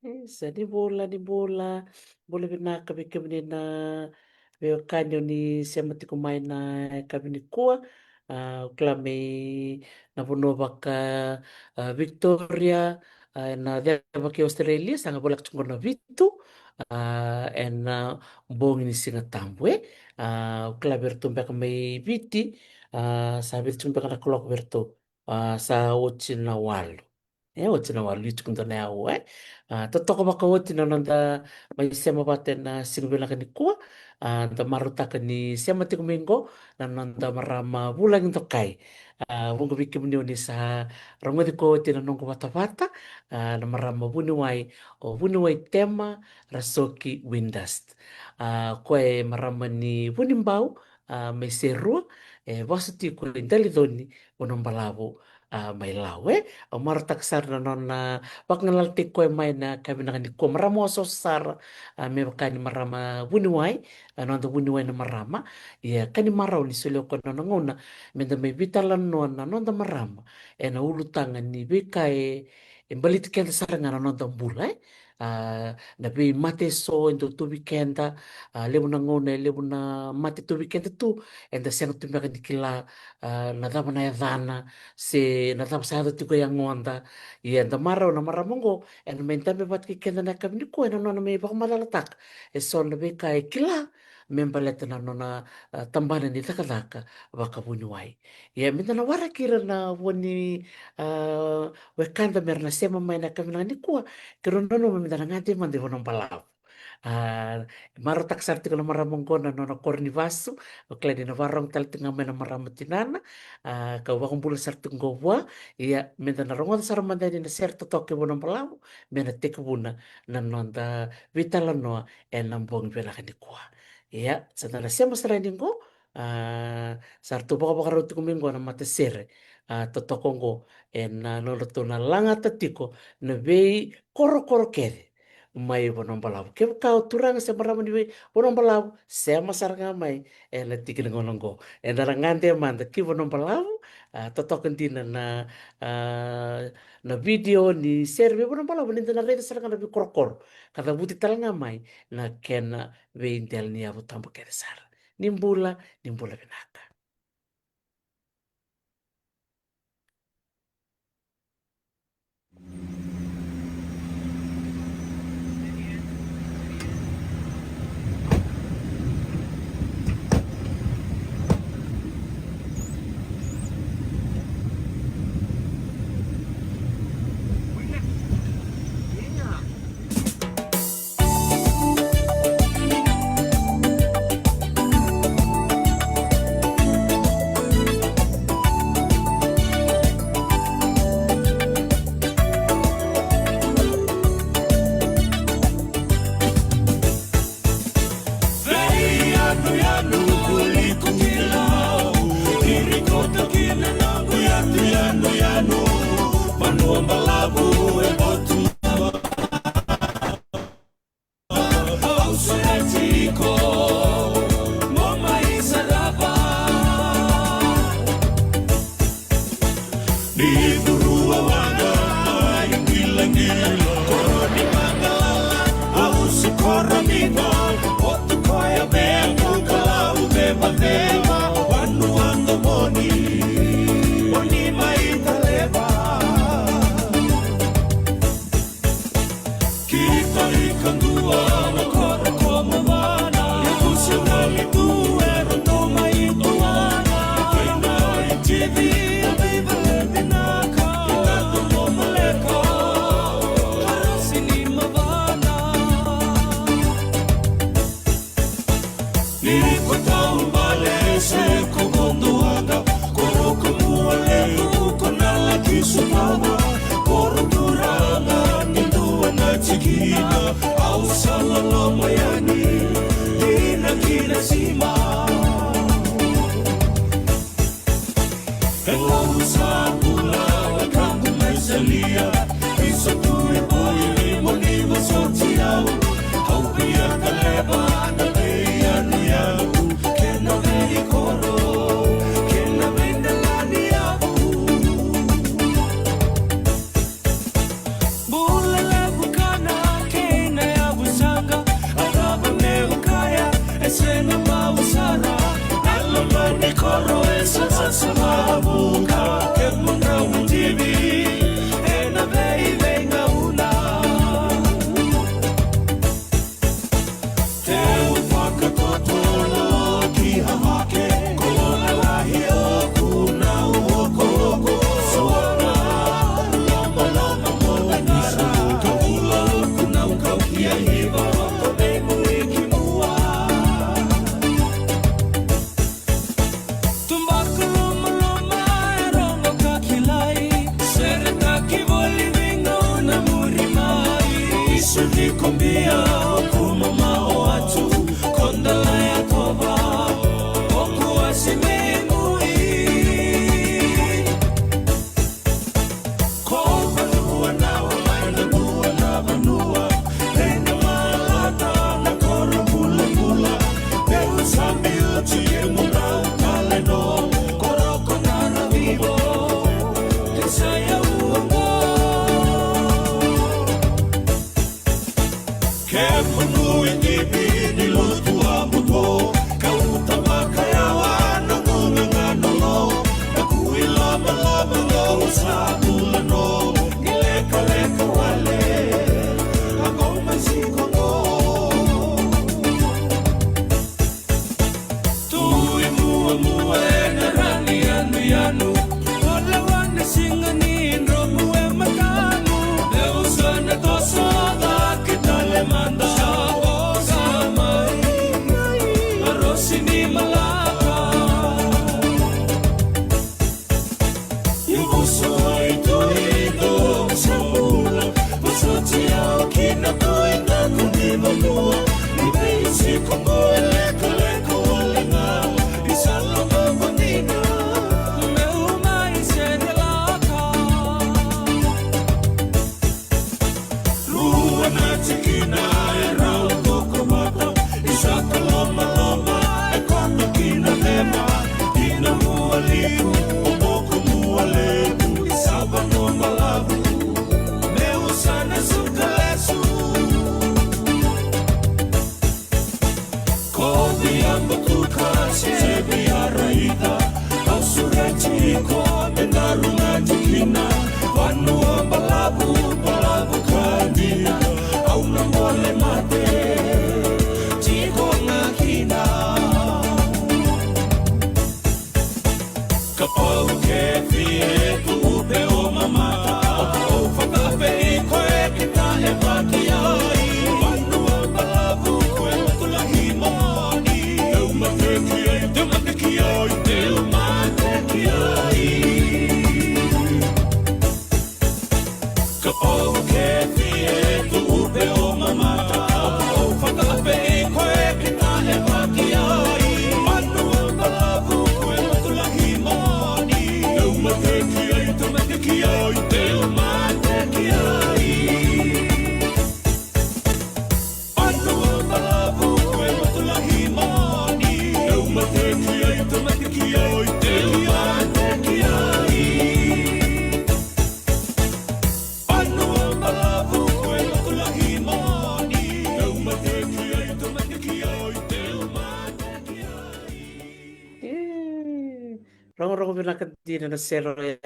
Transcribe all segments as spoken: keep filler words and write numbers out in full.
E, sa ni bula, ni bula. Bula vinaka vei kemuni na veiwekani o ni sema tiko mai na yakavi nikua. A, au kila mai na vanua vaka, a, Victoria, a, ena ceva kei Australia, sa ga voleka tiko qo na vitu, a, ena bogi ni Siga Tabu, e. A, au kila vei iratou beka mai Viti, a, sa vica tiko beka na kaloko vei iratou. A, sa oti na walu. E, oti na walu, liu tiko dua na aua, e. A, totoka vakaoti na noda mai sema vata ena siga vinaka nikua. A, da marautaka ni sema tiko mai qo na noda marama Vulagi Dokai. A, vuqa vei kemuni o ni sa rogoci koya oti na noqu vatavata, a, na marama vuniwai, o Vuniwai Tema Rasoki Windust. A, koya e marama ni Vunibau, a, mai Serua, e vasu tiko i Daliconi, Vanuabalavu, a, mai Lau, e. Au marautaka sara na nona vakagalala tiko koya mai na yakavi vinaka nikua. Marama osooso sara, a, me vaka ni marama vuniwai, a, noda vuniwai na marama. Ia ka ni marau ni solia koya na nona gauna me da mai veitalanoa na noda marama ena ulutaga ni veika e, e baleti keda sara ga na noda bula, e. A, na veimate eso e dau tauvi keda, a, levu na gauna e levu na mate tauvi keda tu, eda sega tu beka ni kila, a, na cava na yacana, se na cava sa yaco tiko e yagoda. Ia eda marau na marama oqo ena mai dabe vata kei keda na yakavi nikua ena nona mai vakamacalataka eso na veika e kila me baleta na nona, a, tabana ni cakacaka vakavuniwai. Ia me da na waraki ira na vua ni, a, wekada me ra na sema mai na yakavi vinaka nikua, keirau nanuma me da na gade mada i Vanuabalavu. A, marautaka sara tiko na marama oqo na nona koro ni vasu. Au kila ni na vakarogo tale tiko ga mai na marama tinana, a, kau vakabula sara tiko qo vua. Ia me da na rogoca sara mada yani na sere totoka i Vanuabalavu me na tekivuna na noda veitalanoa ena bogi vinaka nikua. Ia sa da na sema sara yani qo, a, sa ratou vakavakarau tiko mai qo na matasere, a, totoka oqo ena nodratou na lagata tiko na veikorokoro kece mai Vanuabalavu. Kevaka o turaga se marama ni vei Vanuabalavu, sema sara ga mai ena tiki ni gauna oqo. Eda na gade mada ki Vanuabalavu, a, totoka dina na, a, na vidio ni sere vei Vanuabalavu, ni da na raica sara ga na veikorokoro ka cavuti tale ga mai na kena veidela ni yavu tabu kece sara. Ni bula, ni bula vinaka. Veiyanuyanu kuli kukila, iri kota kina noqu yatu yanuyanu, Vanua Balavu e Botu. Au sureti iko mo mai sarava. Ni vurua waqa, ni qilaqila, koro ni magalala, au sikora ni va, o tu koya vegu kalau me vaveva, vanua domoni, o ni mai taleva. Kita i kadua na koro ko Mavana, e kusi na litu e roto mai Tuana, kena i tivi a veivaleti naka, i na tomo maleka, arasi ni Mavana. Ni ko tau bale se ko vodo waqa, ko roko mua levu ko na laki sumava, ko ruturaga ni dua na tikina, au sa loloma yani, ina kina sima. E lovu sa bula, wekaqu mai salia, iso tu e boi, mo ni vosoti au, au via kaleva na veiyanuyanu, kena veikoro, kena veidelaniyavu. Bula levu kana Ni ko bia o kumama o atu, ko dala e kova o kuasi me mui. Ko vanua na wamai na mua na vanua, e na malata na koro bulabula, e usa me uti e muna taleno, koroko na ravivo, e sa ya uongo. Kemunu i divi ni lotu a mutuo, ka uta vakayawa na guga ga na lo, na kui lamalama ga o sa bula no, ni lekaleka wale, a ko masiko go. Tu i muamua e na rani yanuyanu, o lewa na siga ni dromu e matamu. Meu sa na toso cake tale mada, sa o sa mai, a rosi ni malaka. Io, vosoi tu i dou sa bula, vosoti au kina tu i daku ni vanua, ni vei tiko qo e lekaleka wale ga, ni sa loma vanina, meu mai sere laka. Rua na tikina e rau toka vata, i sa ka lomaloma e koto kina lema, kina mua liu, o boko mua levu, i sa vanua balavu, meu sa na suka lesu. Ko via batuka se via raica, au sureti iko me daru na tikina. Vanua balavu, balavu ka dina, au na bole mate tiko ga kina. Kapau ke fie tu pe o mamata, o fakapei koe ki ta e vaki ai. Vanua balavu koe lotu lahi moni. Eu mate ki ai, eu mate ki ai, eu mate ki ai. Kapau ke fie tu pe o mamata, o fakapei koe ki ta e vaki ai. Vanua balavu koe lotu lahi moni. Eu mate ki ai, eu mate ki ai, eu mate ki ai. Vanua balavu koe lotu lahi moni. Eu mate ki ai, eu mate ki ai, eu mate ki ai. Vanua balavu koe lotu lahi moni. Eu mate ki ai, eu mate ki ai, eu mate ki ai. E, rogorogo vinaka dina na sere oya.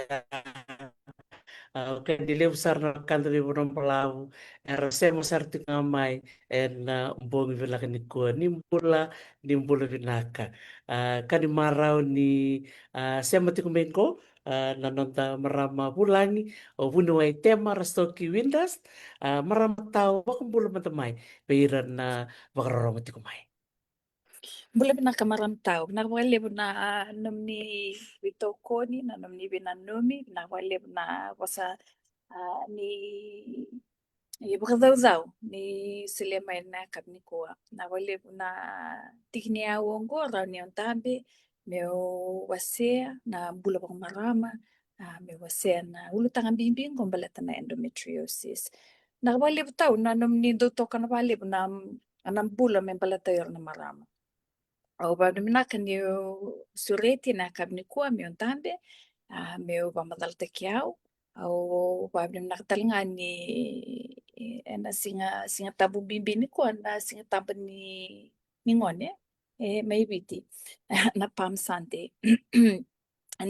A, okay, ni levu sara na wekada veivanua balavu era sema sara tiko ga mai ena bogi vinaka nikua. Ni bula, ni bula vinaka. A, ka ni marau ni, a, sema tiko mai qo, a, na noda marama vulagi, o vuniwai Tema Rastoki Windust. A, marama tau, vakabula mada mai vei ira na vakarorogo tiko mai. Bula vinaka marama tau, vinaka vakalevu na nomuni veitokoni, na nomuni veinanumi, vinaka vakalevu na vosa, a, ni, ni vakacaucau ni solia mai na yakavi nikua. Vinaka vakalevu na tiki ni yau oqo, rawa niu dabe meu wasea na bula vakamarama, a, meu wasea na ulutaga bibi oqo baleta na endometriosis. Vinaka vakalevu tau na nomuni dau tokona vakalevu na, na bula me baleta ira na marama. Au vakavinavinaka niu sureti na yakavi nikua meu dabe, a, meu vakamacalataki au. Au vakavinavinaka tale ga ni, e, ena siga, Siga Tabu bibi nikua, na Siga Tabu ni, ni gone, e, mai Viti, na Palm Sunday.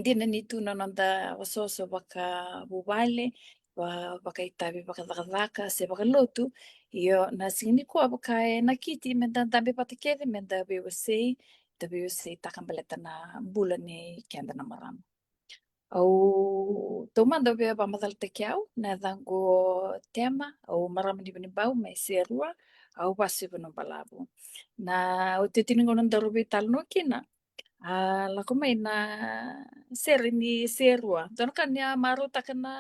Dina ni tu na noda osooso vakavuvale, va-, vakaitavi vakacakacaka se vakalotu. Io, na siga nikua vaka e nakiti meda dabe vata kece, meda veiwasei, da veiwaseitaka baleta na bula ni keda na marama. Au taumada au via vakamacalataki au, na yacaqu o Tema, au marama ni Vanuabau mai Serua, au vasu i Vanuabalavu. Na otioti ni gauna daru veitalanoa kina, a lako mai na sere ni Serua. Dua na ka ni a marautaka na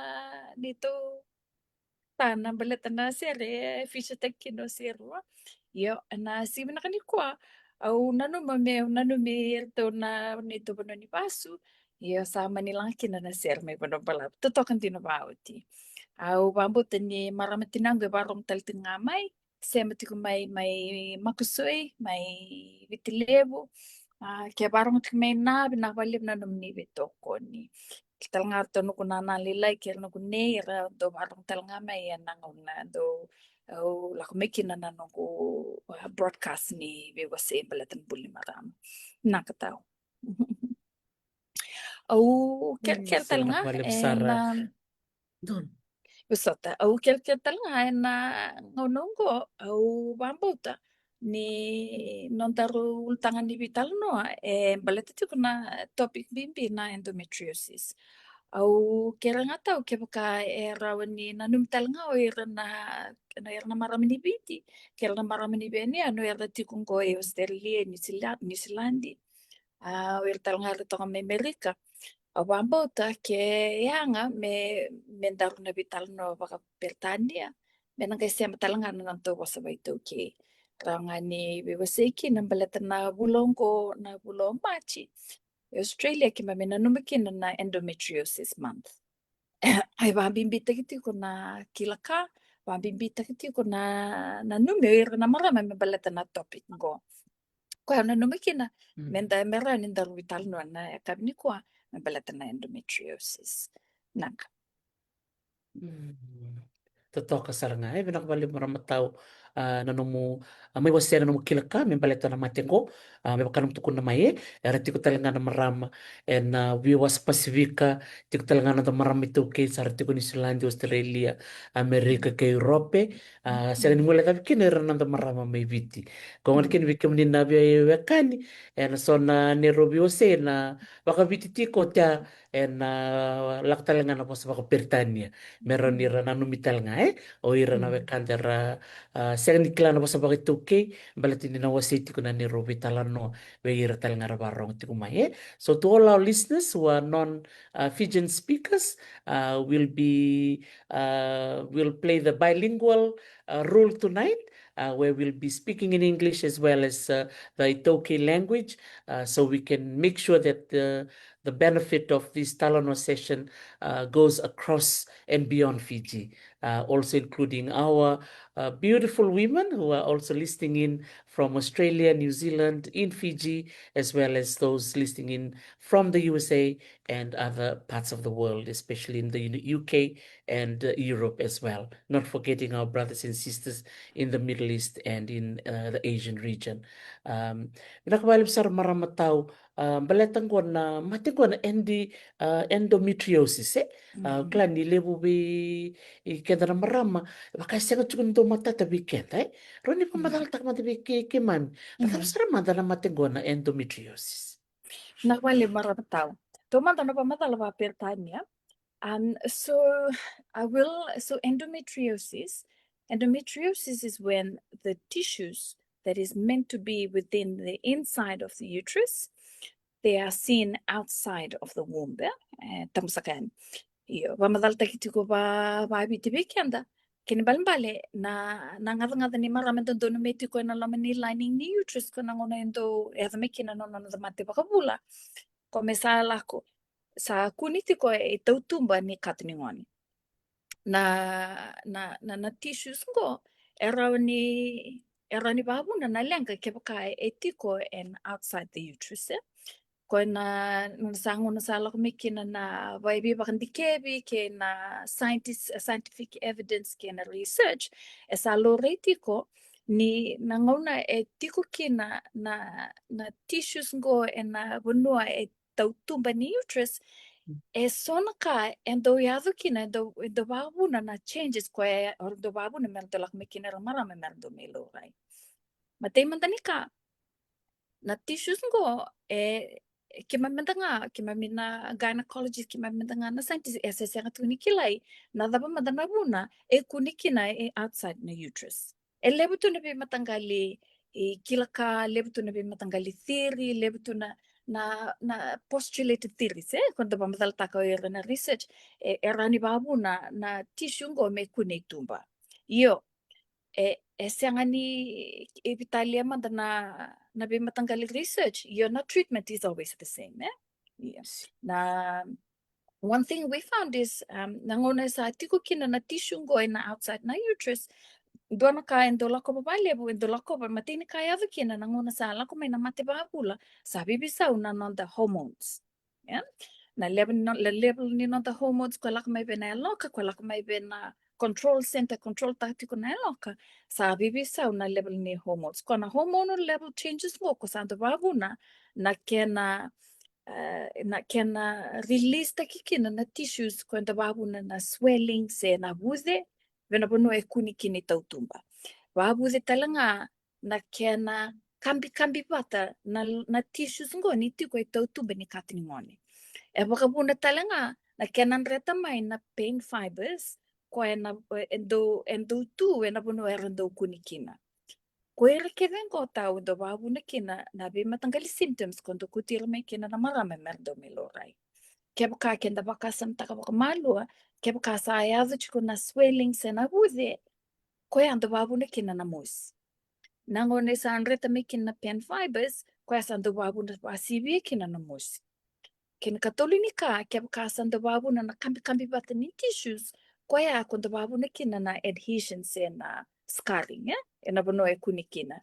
neitou Tana baleta na sere e feature-taki kina o Serua. Io, ena siga vinaka nikua, au nanuma meu nanumi iratou na neitou vanua ni vasu. Io, sa mani laga kina na sere mai Vanua Balavu. Totoka dina vakaoti. Au vakabauta ni marama tinaqu e vakarorogo tale tiko ga mai, sema tiko mai, mai Makosoi, mai Viti Levu. A, ke vakarorogo tiko mai na, vinaka vakalevu na nomuni veitokoni. Kei tale ga ratou noqu nana lailai kei ira noqu nei, era dau vakarorogo tale ga mai ena gauna dau, au lako mai kina na noqu, a, broadcast ni veiwasei baleta na bula ni marama. Vinaka tau. Au kerekere tale ga ena, vosota, au kerekere tale ga ena gauna oqo, au vakabauta ni nodaru ulutaga ni veitalanoa e baleta tiko na topic bibi na endometriosis. Au kerea ga tau kevaka e rawa ni nanumi tale ga o ira na, na ira na marama ni Viti kei ira na marama ni veiyanuyanu era tiko oqo e Australia, Niu Sila-, Niusiladi, a, o ira tale ga era toka mai Amerika. Au vakabauta ke yaga me, me daru na veitalanoa vakaperitania, me na qai sema tale ga na nodatou vosa vakaitaukei. Rawa ga ni veiwasei kina baleta na vula oqo, na vula o Maji, e Australia keimami nanuma kina na Endometriosis Month. Ai vakabibitaki tiko na kila ka, vakabibitaki tiko na, na nanumi o ira na marama me baleta na topic oqo. Koya au nanuma kina me da, me rawa ni daru veitalanoa na yakavi nikua me baleta na endometriosis. Vinaka. Mm. Totoka sara ga, e, vinaka vakalevu marama tau, a, na nomu, a, mai wasea na nomu kila ka me baleta na mate qo, a, me vaka nomu tukuna mai, e, era tiko tale ga na marama ena, a, veiwasa Pasifika, tiko tale ga na noda marama iTaukei sa ra tiko Niusiladi, Australia, Amerika kei Europe, a, sega ni guilecavi kina ira na noda marama mai Viti. Ko gona kina vei kemuni na veiwekani, ena so na neirau veiwasei na vakaviti tiko, tea ena, a, lako tale ga na vosa vakaperitania me rawa ni ra nanumi tale ga, e, o ira na wekada era, a, sega ni kila na vosa vakaitaukei, baleta ni na wasei tiko na neirau veitalanoa vei ira tale ga ra vakarorogo tiko mai, e. So to all our listeners who are non, uh, Fijian speakers, uh, we'll be, uh, we'll play the bilingual, uh, role tonight, uh, where we'll be speaking in English as well as, uh, the iTaukei language, uh, so we can make sure that the, the benefit of this talanoa session, uh, goes across and beyond Fiji, uh, also including our, uh, beautiful women who are also listening in from Australia, New Zealand, in Fiji, as well as those listening in from the U S A and other parts of the world, especially in the U K and, uh, Europe as well. Not forgetting our brothers and sisters in the Middle East and in, uh, the Asian region. Um, vinaka vakalevu sara marama tau, a, baleta qo na mate qo na endi-, a, endometriosis, e? A, kila ni levu vei keda na marama, vaka e sega tiko ni dau matata vei keda, e? Rawa ni vakamacalataka mada vei ke-, keimami. Na cava sara mada na mate qo na endometriosis? Vinaka vakalevu marama tau. Taumada na vakamacala vakaperitania. Um, so, I will, so endometriosis, endometriosis is when the tissues that is meant to be within the inside of the uterus, they are seen outside of the womb, e? E, tamusaka yani. Io, vakamacalataki tiko va-, vaviti vei keda. Kena ibalebale, na, na gacagaca ni marama e dodonu me tiko ena loma ni lining ni uterus, ko na gauna e dau yaco mai kina na nona, nona mate vakavula. Ko me sa lako, sa kune tiko e tautuba ni katonigone. Na, na, na, na tissues qo, e rawa ni, e rawa ni vakavuna na leqa kevaka e tiko ena outside the uterus, e. Ko na, na sa gauna sa lako mai kina na vakaivakadikevi kei na scientist, scientific evidence kei na research, e sa laurai tiko ni na gauna e tiko kina na, na tissues qo ena vanua e tautuba ni uterus, e so na ka e dau yaco kina, e dau, e dau vakavuna na changes koya, e dau vakavuna me ra dau lako mai kina era marama me ra dau mai laurai. Matai mada ni ka, na tissues qo, e, keimami mada ga, keimami na gynecologist, keimami mada ga na scientist, e se sega tu ni kilai na cava mada na vuna e kune kina e outside na uterus. E levu tu na veimataqali, e, kila ka, levu tu na veimataqali theory, levu tu na, na, na postulated theories, e, ko da vakamacalataka o ira na research, e, e rawa ni vakavuna na tissue qo me kune i tuba. Io, e, e sega ni, e veitalia mada na, na veimataqali research, io na treatment is always the same, e? Io. Na, one thing we found is, um, na gauna sa tiko kina na tissue qo ena outside na uterus, dua na ka e dau lakova vakalevu, e dau lakova, matai ni ka e yaco kina na gauna sa lako mai na mate vakavula, sa veiveisau na noda hormones. E? Na level ni no-, na level ni noda hormones ko lako mai vei na yaloka, ko lako mai vei na control center, control taka tiko na yaloka, sa veiveisau na level ni hormones. Ko na hormonal level changes qo, ko sa dau vakavuna na kena, e, na kena release taki kina na tissues ko eda vakavuna na swelling se na vuce, vei na vanua e kune kina i tautuba. Vavuce tale ga na kena kabikabi vata na, na tissues qo ni tiko i tautuba ni katonigone. E vakavuna tale ga na kena dreta mai na pain fibers, ko e na, e dau, e dau tu ena vanua era dau kune kina. Ko ira kece qo tau e dau vakavuna kina na veimataqali symptoms ko dau kauti ira mai kina na marama mera dau mai laurai. Kevaka keda vakasamataka vakamalua, kevaka sa yaco tiko na swelling se na vuce, koya dau vakavuna kina na mosi. Na gauna sa dreta mai kina na pain fibers, koya sa dau vakavuna vakasivia kina na mosi. Kei na katolu ni ka, kevaka sa dau vakavuna na kabikabi vata ni tissues, koya ko dau vakavuna kina na adhesion se na scarring, e? Ena vanua e kune kina.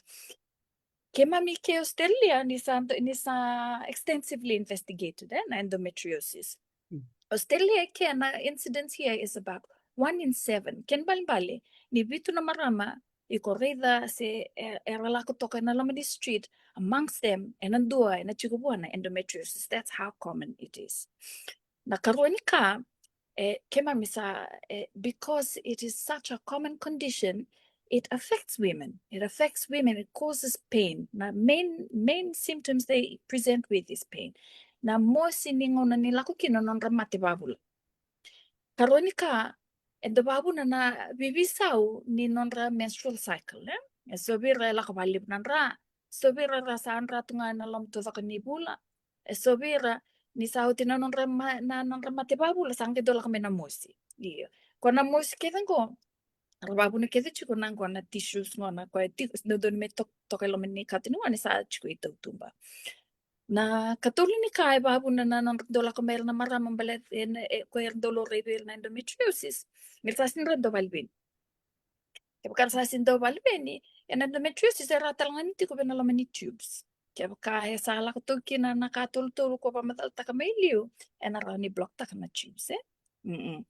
Keimami ke Australia, ni sa, ni sa extensively investigated, e, na endometriosis. Mm. Australia ke na incidence here is about one in seven. Kena ibalebale, ni vitu na marama iko raica se e, era lako toka ena loma ni street, amongst them, ena dua, ena tiko vua na endometriosis. That's how common it is. Na karua ni ka, e, keimami sa, e, because it is such a common condition, it affects women. It affects women. It causes pain. Na main, main symptoms they present with is pain. Na mosi ni gauna ni lako kina na nodra mate vakavula. Karua ni ka, e dau vakavuna na veiveisau ni nodra menstrual cycle, e? E so vei ira e lako vakalevu na dra, so vei ira ra sa dra tu ga ena loma taucoko ni vula. E so vei ira ni sa oti na nodra ma-, na nodra mate vakavula sa qai dau lako mai na mosi. Io. Ko na mosi kece qo, ra vakavuna kece tiko na qo na tissues qo na ko e tiko, dodonu me tok-, toka e loma ni katonigone sa tiko i tautuba. Na katolu ni ka e vakavuna na nodra dau lako mai ira na marama baleta, e, e, ko era dau laurai vei ira na endometriosis. Me ra sa sega ni dau valeveni. Kevaka ra sa sega ni dau valeveni, ena endometriosis e rawa tale ga ni tiko vei na loma ni tubes. Kevaka e sa lako tu kina na ka tolutolu ko vakamacalataka mai liu, ena rawa ni block taka na tubes, e? Mm-mm.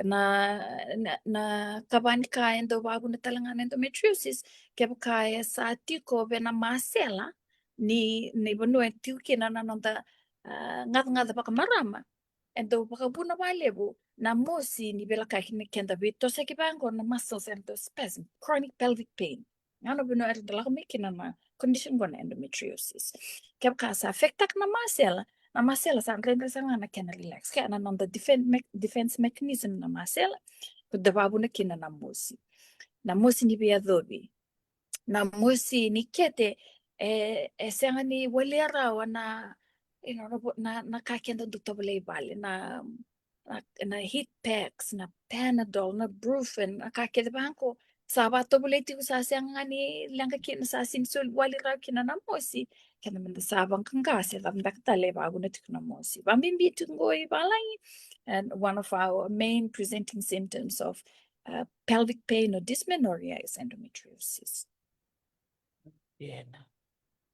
Na, na, na kava ni ka e dau vakavuna tale ga na endometriosis, kevaka e sa tiko vei na masela ni, ni vanua e tiko kina na noda, a, gacagaca vakamarama, e dau vakavuna vakalevu na mosi ni veilakoyaki ni keda veitosoyaki vaqo na muscles era dau spasm, chronic pelvic pain. Ga na vanua era dau lako mai kina na condition qo na endometriosis. Kevaka sa affectaka na masela, na masela sa dredre sara ga na kena relax. Kei na noda defen-, me-, defense mechanism na masela, ko dau vakavuna kina na mosi. Na mosi ni veiyacovi. Na mosi ni kete, e, e sega ni walia rawa na, you know, na, na, na ka keda dau tovolea i vale, na, na, na heat packs, na Panadol, na Brufen, na ka kece vaqo. Sa vakatovolei tiko sa sega ga ni leqa kina, sa sega ni soli wali rawa kina na mosi. Keda meda sa vaqaqa se cava beka tale e vakavuna tiko na mosi. Vakabibi tiko qo i valagi, and one of our main presenting symptoms of, uh, pelvic pain or dysmenorrhea is endometriosis. Ia na.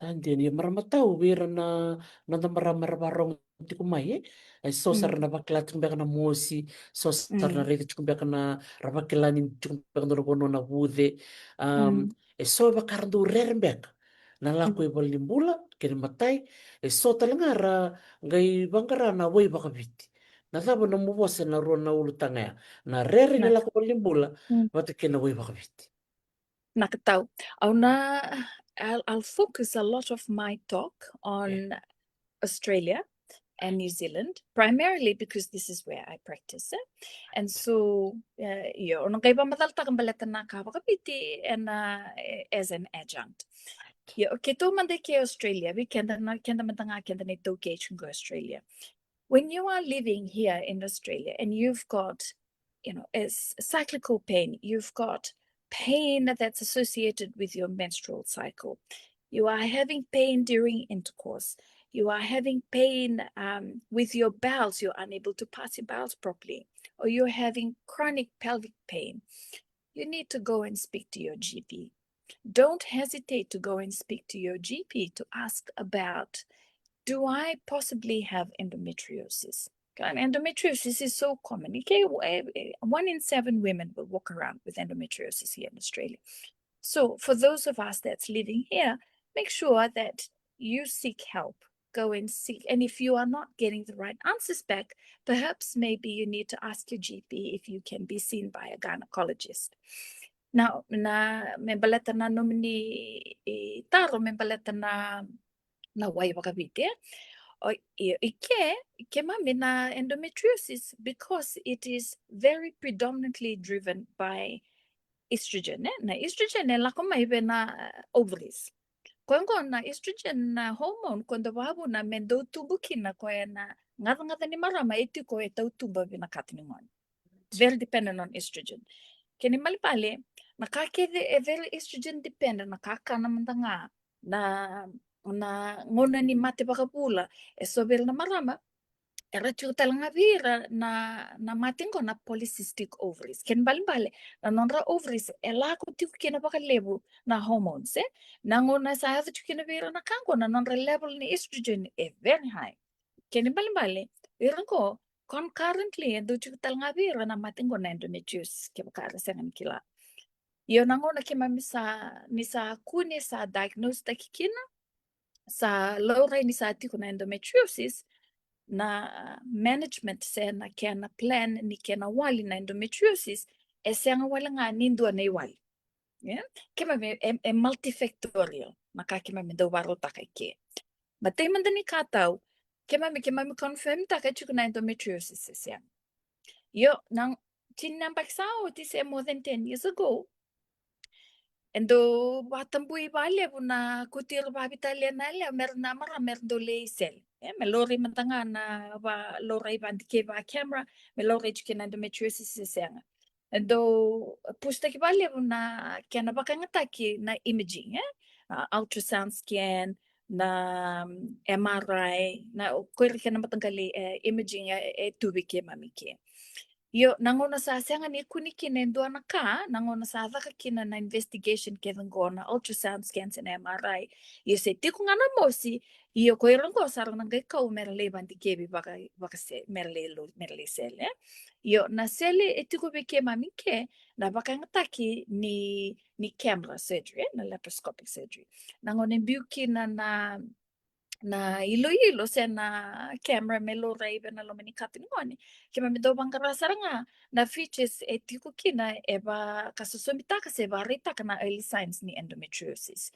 Sa dina, ia marama tau, vei ira na, na noda marama era vakarogo tiko mai, e? E so sara na vakila tiko beka na mosi, so sara na raica tiko beka na, ra vakila ni tiko beka na vanua na vuce. Um, e so vaka ra dau rere beka na lako i valenibula, kena imatai, e so tale ga ra qai vaqara na wai vakaviti. Na cava nomu vosa ena rua na ulutaga ya? Na rere ni lako valenibula, vata kei na wai vakaviti. Na ka tau. Au na, I'll, I'll focus a lot of my talk on Australia and New Zealand, primarily because this is where I practice, e? And so, e, io, au na qai vakamacalataka baleta na ka vakaviti ena, e, as an adjunct. Io, keitou mada ke Australia, vei keda na, keda mada ga keda na iTaukei tiko qo Australia. When you are living here in Australia and you've got, you know, a s-, cyclical pain, you've got pain that's associated with your menstrual cycle, you are having pain during intercourse, you are having pain, um, with your bowels, you're unable to pass your bowels properly, or you're having chronic pelvic pain, you need to go and speak to your G P. Don't hesitate to go and speak to your G P to ask about, "Do I possibly have endometriosis?" And endometriosis is so common. Okay, w-, eh, eh, one in seven women will walk around with endometriosis here in Australia. So for those of us that's living here, make sure that you seek help. Go and seek. And if you are not getting the right answers back, perhaps maybe you need to ask your G P if you can be seen by a gynecologist. Na, na, me baleta na nomuni, e, taro me baleta na, na wai vakaviti, e? O, i, i ke, keimami na endometriosis, because it is very predominantly driven by estrogen, e? Na estrogen e lako mai vei na, uh, ovaries. Koya qo na estrogen na hormone, koya dau vakavuna me dau tubu kina koya na gacagaca ni marama e tiko e tautuba vei na katonigone. Very dependent on estrogen. Kena ibalebale, na ka kece e very estrogen dependent, na kakana mada ga, na, na gauna ni mate vakavula, e so vei ira na marama, era tiko tale ga vei ira na, na mate qo na polycystic ovaries. Kena ibalebale, na nodra ovaries e lako tiko kina vakalevu na hormones, e? Na gauna sa yaco tiko kina vei ira na ka qo, na nodra level ni estrogen e very high. Kena ibalebale, ira qo, concurrently, e dau tiko tale ga vei ira na mate qo na endometriosis, kevaka era sega ni kila. Io, na gauna keimami sa, ni sa kune, sa diagnose taki kina, sa laurai ni sa tiko na endometriosis, na management se na kena plan ni kena wali na endometriosis, e sega wale ga ni dua na iwali. Yeah? Keimami e, e multifactorial na ka keimami dau vakarautaka i ke. Matai mada ni ka tau, keimami, keimami confirm taka e tiko na endometriosis se sega. Io, na tini na yabaki sa oti se more than ten years ago, e dau vakatabui vakalevu na kuti ira vakaveitalia na yalewa, me ra na marama me ra dau lai sele. E, me laurai mada ga na va-, laurai vakadikevi vaka camera, me laurai tiko kina endometriosis se sega. E dau push taki vakalevu na kena vakayagataki na imaging, e? A, ultrasound scan, na, mm, M R I, na, o, ko ira kena mataqali, e, imaging e, e tu vei keimami ke. Io, na gauna sa sega ni kune kina e dua na ka, na gauna sa caka kina na investigation kece qo, na ultrasound scan se na M R I, io se tiko ga na mosi, io ko ira qo sa ra na qai kau me ra lai vakadikevi vaka, vaka se, me ra lai lo-, me ra lai sele, e? Io, na sele e tiko vei keimami ke, na vakayagataki ni, ni camera surgery, e? Na laparoscopic surgery. Na gauna e biu kina na, na iloilo se na camera me laurai vei na loma ni katonigone, keimami dau vaqara sara ga na features e tiko kina e vakasosomitaka se vakaraitaka na early signs ni endometriosis.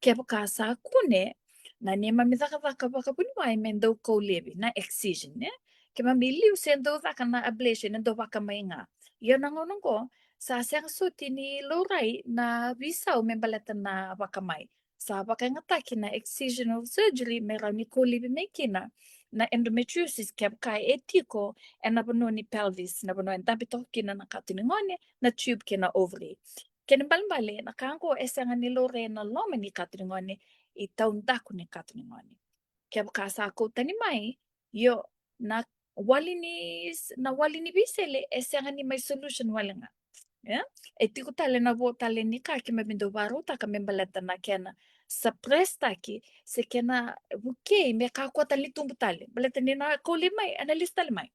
Kevaka sa kune, na neimami cakacaka vakavuniwai me dau kau laivi na excision, e? Keimami liu se dau caka na ablation, e dau vakamai ga. Ia na gauna qo, sa sega soti ni laurai na veisau me baleta na vakamai. Sa vakayagataki na excisional surgery me rawa ni kau laivi mai kina na endometriosis kevaka e tiko ena vanua ni pelvis, na vanua e dabe toka kina na katonigone, na tube kei na ovary. Kena ibalebale, na ka qo e sega ni laurai ena loma ni katonigone, i taudaku ni katonigone. Kevaka sa kau tani mai, io, na wali ni s-, na wali ni veisele e sega ni mai solution wale ga. E? E tiko tale na vo tale ni ka keimami dau vakarautaka me baleta na kena suppress taki, se kena vukei me kakua tale ni tubu tale. Baleta ni na kau laivi mai, ena lesu tale mai.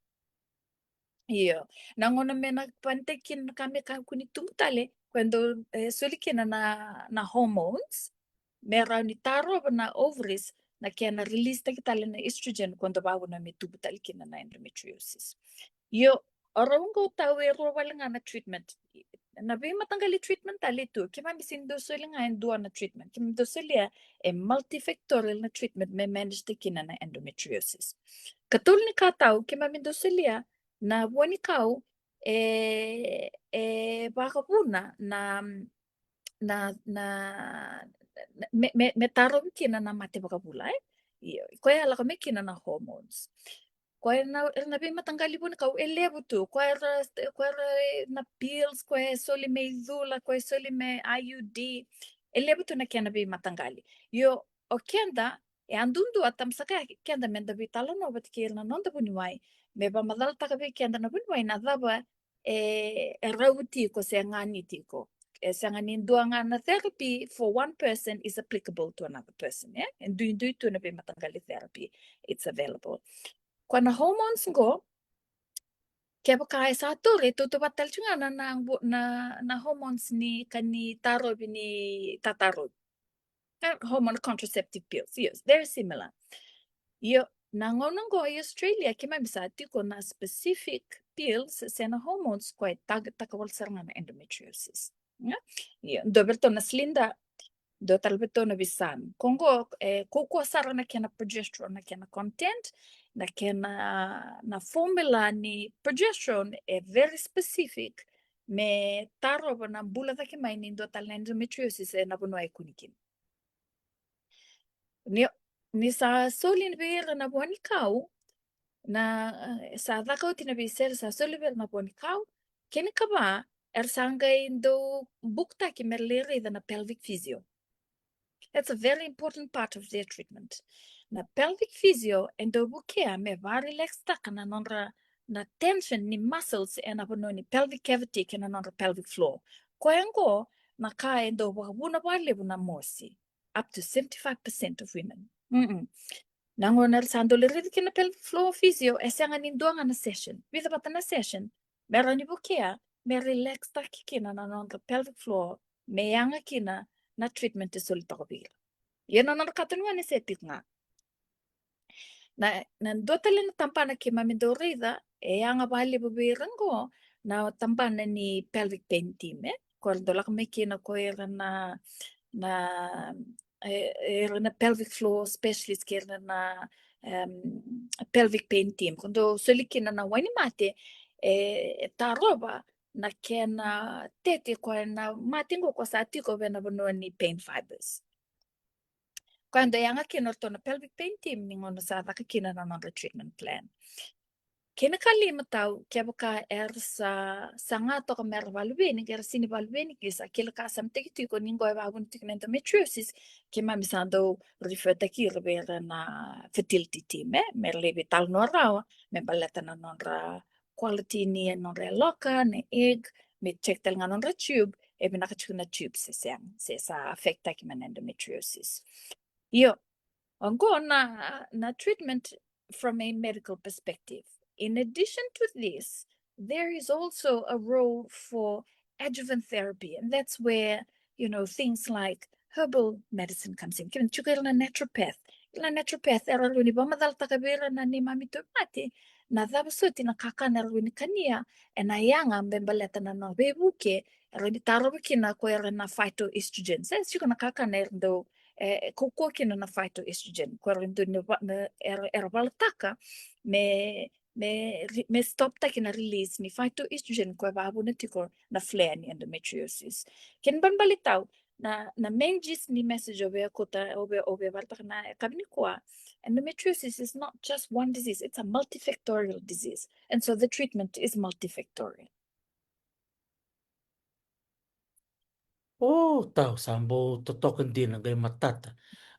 Io, na gauna me na vanitaki kina na ka me kakua ni tubu tale, ko e dau, e, soli kina na, na hormones, me rawa ni tarova na ovaries, na kena release taki tale na estrogen, ko e dau vakavuna me tubu tale kina na endometriosis. Io, o rau qo tau e rua wale ga na treatment. Na veimataqali treatment tale tu, keimami sega ni dau solia ga e dua na treatment. Keimami dau solia e multifactorial na treatment me manage taki kina na endometriosis. Katolu ni ka tau, keimami dau solia na vua ni kau e, e vakavuna na, na, na, na, me, me, me tarovi kina na mate vakavula, e? Io, koya e lako mai kina na hormones. Koya na, era na veimataqali vunikau, e levu tu, koya era, koya era na pills, koya e soli me icula, koya e soli me I U D, e levu tu na kena veimataqali. Io, o keda, e a duadua, tabu saka keda meda veitalanoa vata kei ira na noda vuniwai, me vakamacalataka vei keda na vuniwai na cava e, e rau tiko se gani tiko. E sega ni dua ga na therapy for one person is applicable to another person, e? E duidui tu na veimataqali therapy, it's available. Koya na hormones qo, kevaka e sa tauri, e tautauvata tale tu ga na, na, na, na hormones ni ka ni tarovi ni tatarovi. E, hormone contraceptive pills, yes, very similar. Io, na gauna qo i Australia, keimami sa tiko na specific pills se na hormones koya e taka, taka wale sara ga na endometriosis. Ia? Io, dua vei iratou na Slinda, dua tale vei iratou na Visanne. Ko qo, e, kaukaua sara na kena progesterone, na kena content, na kena, na formula ni progesterone e very specific me tarova na bula cake mai ni dua tale na endometriosis ena vanua e kune kina. Ni, ni sa soli vei ira na vua ni kau, na, e, sa caka oti na veisere, sa soli vei ira na vua ni kau, kena ikava, era sa qai dau bukutaki me ra lai raica na pelvic physio. That's a very important part of their treatment. Na pelvic physio e dau vukea me vakarelax-taka na nodra, na tension ni muscles ena vanua ni pelvic cavity kei na nodra pelvic floor. Koya qo na ka e dau vakavuna vakalevu na mosi, up to seventy-five percent of women. Mm-mm. Na gauna era sa dau lai raica kina na pelvic floor physio, e sega ni dua ga na session, vica vata na session, me rawa ni vukea me relax-taki kina na nodra pelvic floor, me yaga kina na treatment e soli toka vei ira. Ia na nodra katonua ni se tiko ga. Na, na dua tale na tabana keimami dau raica e yaga vakalevu vei ira qo na tabana ni pelvic pain team, e? Ko ira dau lako mai kina ko ira na, na, e, ira na pelvic floor specialist kei ira na, em, pelvic pain team. Ko dau soli kina na wainimate, e, e tarova na kena tete koya na mate qo ko sa tiko vei na vanua ni pain fibers. Koya dau yaga kina o ratou na pelvic pain team ni gauna sa caka kina na nodra treatment plan. Kena ikalima tau, kevaka era sa, sa ga toka me ra vakaluveni, ke ra sini vakaluveni, ke sa kila ka sa mateki tiko ni qo e vakavuna tiko na endometriosis, keimami sa dau refer-taki ira vei ira na fertility team, e? Me ra lai veitalanoa rawa me baleta na nodra quality ni nodra yaloka, na egg, me check tale ga nodra tube, e vinaka tiko na tube se sega, se sa affect-taki mai na endometriosis. Io, qo na, na treatment from a medical perspective. In addition to this, there is also a role for adjuvant therapy, and that's where, you know, things like herbal medicine comes in. Kevaka tiko ira na naturopath, ira na naturopath era rawa ni vakamacalataka vei ira na neimami tauvimate na cava soti na kakana era rawa ni kania ena yaga me baleta na nona veivuke, era rawa ni tarova kina ko ira na phytoestrogens. E tiko na kakana era dau, e, kaukaua kina na phytoestrogen, ko ira dau ni va-, na, era, era valataka me, me re-, me stop-taki na release ni phytoestrogen ko e vakavuna tiko na flare ni endometriosis. Kena ibalebale tau, na, na main gist ni message au via kauta, au via, au via valataka na yakavi nikua, endometriosis is not just one disease, it's a multifactorial disease. And so the treatment is multifactorial. O, tau, sa bau totoka dina, qai matata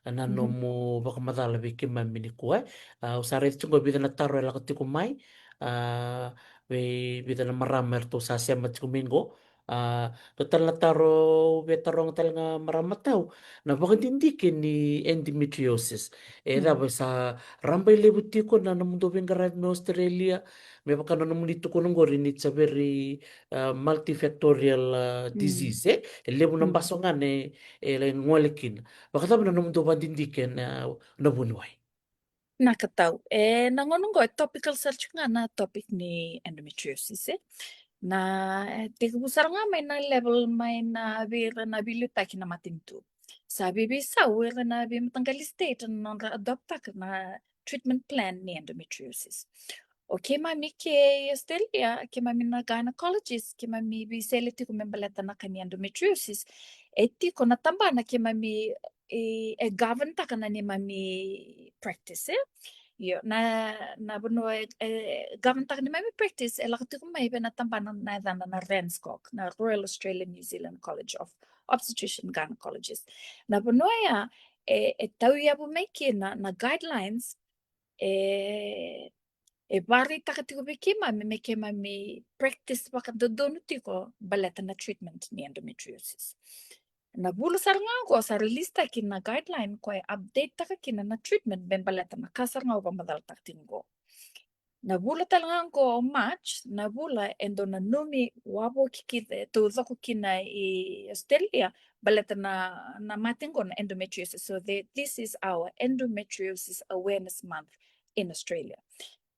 na nomu vakamacala vei keimami nikua, e. A, au sa raica tiko qo e vica na taro e lako tiko mai, a, vei vica na marama eratou sa sema tiko mai qo. A, dua tale na taro au via taroga tale ga, marama tau, na vakadidike ni endometriosis. E cava, sa rabailevu tiko na nomudou veiqaravi mai Australia, me vaka na nomuni tukuna qori ni it's a very, a, multifactorial, a, disease, e? E levu na baso ga na e, e lai gole kina. Vakacava na nomudou vakadidike na, na vuniwai? Na ka tau, e, na gauna qo e topical sara tiko ga na topic ni endometriosis, e. Na, e, tekivu sara ga mai na level mai na vei ira na veiliutaki na matanitu. Sa veiveisau ira na veimataqali state na nodra adopt-taka na treatment plan ni endometriosis. O keimami ke i Australia, keimami na gynecologist, keimami veisele tiko me baleta na ka ni endometriosis. E tiko na tabana keimami, e, e govern taka na neimami practice, e? Io, na, na vanua e, e govern taka neimami practice, e lako tiko mai vei na tabana na yacana na RANZCOG, na Royal Australian New Zealand College of Obstetrician Gynecologists. Na vanua ya, e, e tauyavu mai kina na guidelines, e, e vakaraitaka tiko vei keimami me keimami practice vakadodonu tiko baleta na treatment ni endometriosis. Na vula sara ga oqo sa release taki na guideline ko e update taka kina na treatment me baleta na ka sara ga au vakamacalataka tiko oqo. Na vula tale ga oqo o March, na vula e dau nanumi wavoki kece, e taucoko kina i Australia, baleta na, na mate oqo na endometriosis. So the, this is our Endometriosis Awareness Month in Australia.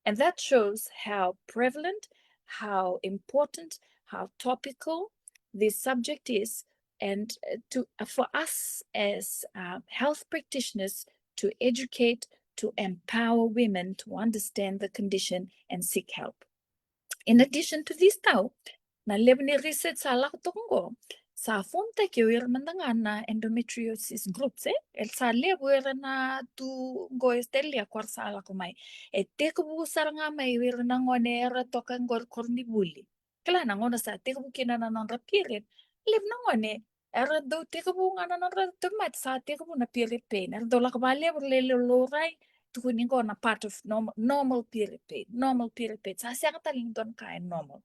And that shows how prevalent, how important, how topical this subject is, and, uh, to, uh, for us as, uh, health practitioners to educate, to empower women to understand the condition and seek help. In addition to this tau, na levu ni research sa lako toka oqo, sa form taki o ira mada ga na endometriosis groups, e? E sa levu era na tu oqo i Australia ko ra sa lako mai. E tekivu sara ga mai o ira na gone era toka oqo i koronivuli. Kila na gauna sa tekivu kina na nodra period, levu na gone era dau tekivu ga na nodra tauvimate sa tekivu na period pain. Era dau lako vakalevu, lai laurai, tukuni oqo na part of normal, normal period pain, normal period pain. Sa sega tale ni dua na ka e normal.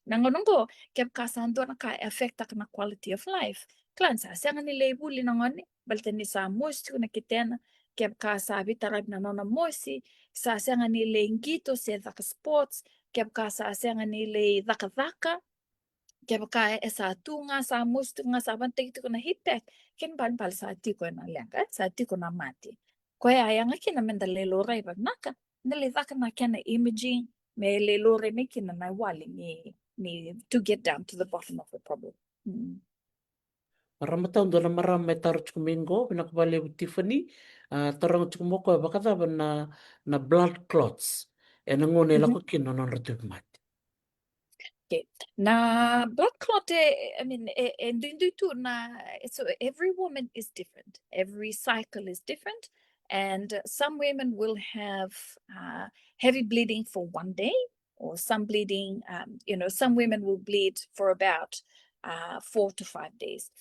Na gauna oqo, kevaka sa dua na ka e affectaka na quality of life, kila ni sa sega ni lai vuli na gone, baleta ni sa mosi tiko na ketena, kevaka sa veitaravi na nona mosi, sa sega ni lai qito se caka sports, kevaka sa sega ni lai cakacaka, kevaka e sa tu ga, sa mosi tiko ga, sa vanataki tiko na heat pack, kena ibalebale sa tiko ena leqa, e, sa tiko na mate. Koya e yaga kina meda lai laurai vavinaka, meda lai caka na kena imaging, me lai laurai mai kina na iwali ni, ni to get down to the bottom of the problem. Mm. Marama tau, dua na marama e taro tiko mai qo, vinaka vakalevu Tiffany. A, taroga tiko mai o koya vakacava na, na blood clots ena gauna e lako kina na nodra tauvimate. Okay. Na blood clot, e, I mean, e, e duidui tu na, so every woman is different. Every cycle is different. And, uh, some women will have, uh, heavy bleeding for one day, or some bleeding, um, you know, some women will bleed for about, uh, four to five days.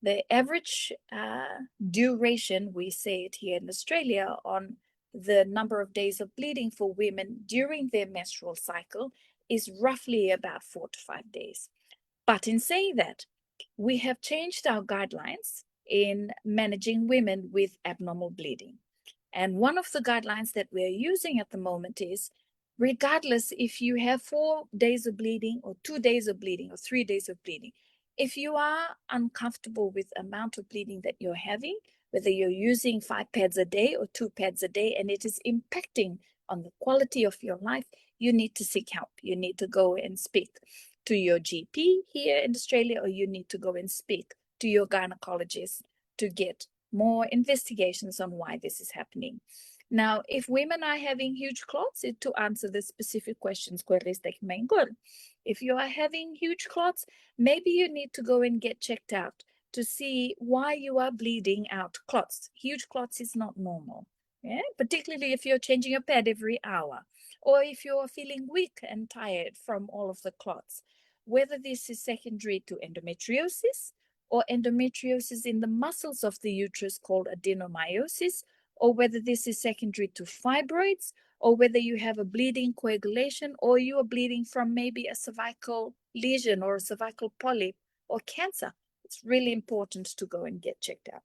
The average, uh, duration, we say it here in Australia, on the number of days of bleeding for women during their menstrual cycle is roughly about four to five days. But in saying that, we have changed our guidelines in managing women with abnormal bleeding. And one of the guidelines that we are using at the moment is, regardless if you have four days of bleeding or two days of bleeding or three days of bleeding, if you are uncomfortable with the amount of bleeding that you're having, whether you're using five pads a day or two pads a day, and it is impacting on the quality of your life, you need to seek help. You need to go and speak to your G P here in Australia, or you need to go and speak to your gynecologist to get more investigations on why this is happening. Now, if women are having huge clots, it, to answer the specific questions, queries that you may go, if you are having huge clots, maybe you need to go and get checked out to see why you are bleeding out clots. Huge clots is not normal. Yeah? Particularly if you're changing your pad every hour, or if you're feeling weak and tired from all of the clots, whether this is secondary to endometriosis or endometriosis in the muscles of the uterus called adenomyosis, or whether this is secondary to fibroids, or whether you have a bleeding coagulation, or you are bleeding from maybe a cervical lesion or a cervical polyp or cancer. It's really important to go and get checked out.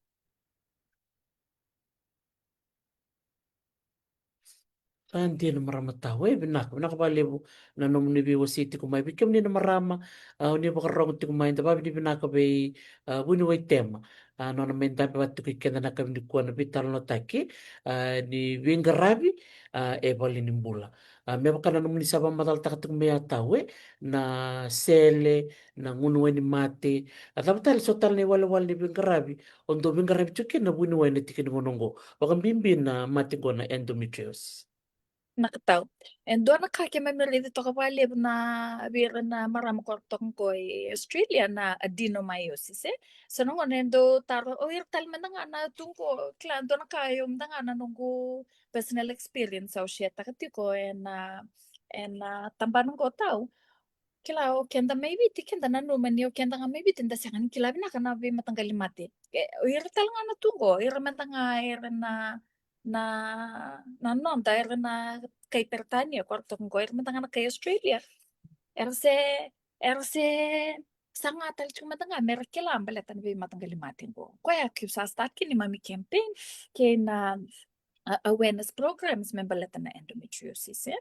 Sa dina marama tau, e, vinaka, vinaka vakalevu na nomuni veiwasei tiko mai. Vei kemuni na marama, a, oni vakarorogo tiko mai, da vavinavinaka vei, a, vuniwai Tema, a, nona mai dabe vata tiko i keda na yakavi nikua na veitalanoataki, a, ni veiqaravi, a, e valenibula. A, me vaka na nomuni sa vakamacalataka tiko mai a tau, e, na sele, na gunu wainimate, a cava tale so tale na iwalewale ni veiqaravi o dau veiqaravi tiko kina na vuniwai ena tiki ni gauna oqo, vakabibi na mate oqo na endometriosis. Na katau. E dua na ka keimami raica toka vakalevu na vei ira na marama ko ra toka qo e Australia na adenomyosis, e. So na gauna e dau taro, o ira tale mada ga na tu qo, kila dua na ka e au mada ga na noqu personal experience au share taka tiko ena, ena tabana qo tau. Kila o keda mai Viti, keda nanuma ni o keda ga mai Viti da sega ni kila vinaka na veimataqali mate. E, o ira tale ga na tu qo, ira mada ga era na, na, na noda, era na kai Peritania ko ra toka qo, ira mada ga na kai Australia. Era se, era se saga tale tiko mada ga mera kila baleta na veimataqali mate qo. Koya keu sa start kina neimami campaign kei na a, awareness programs me baleta na endometriosis, e.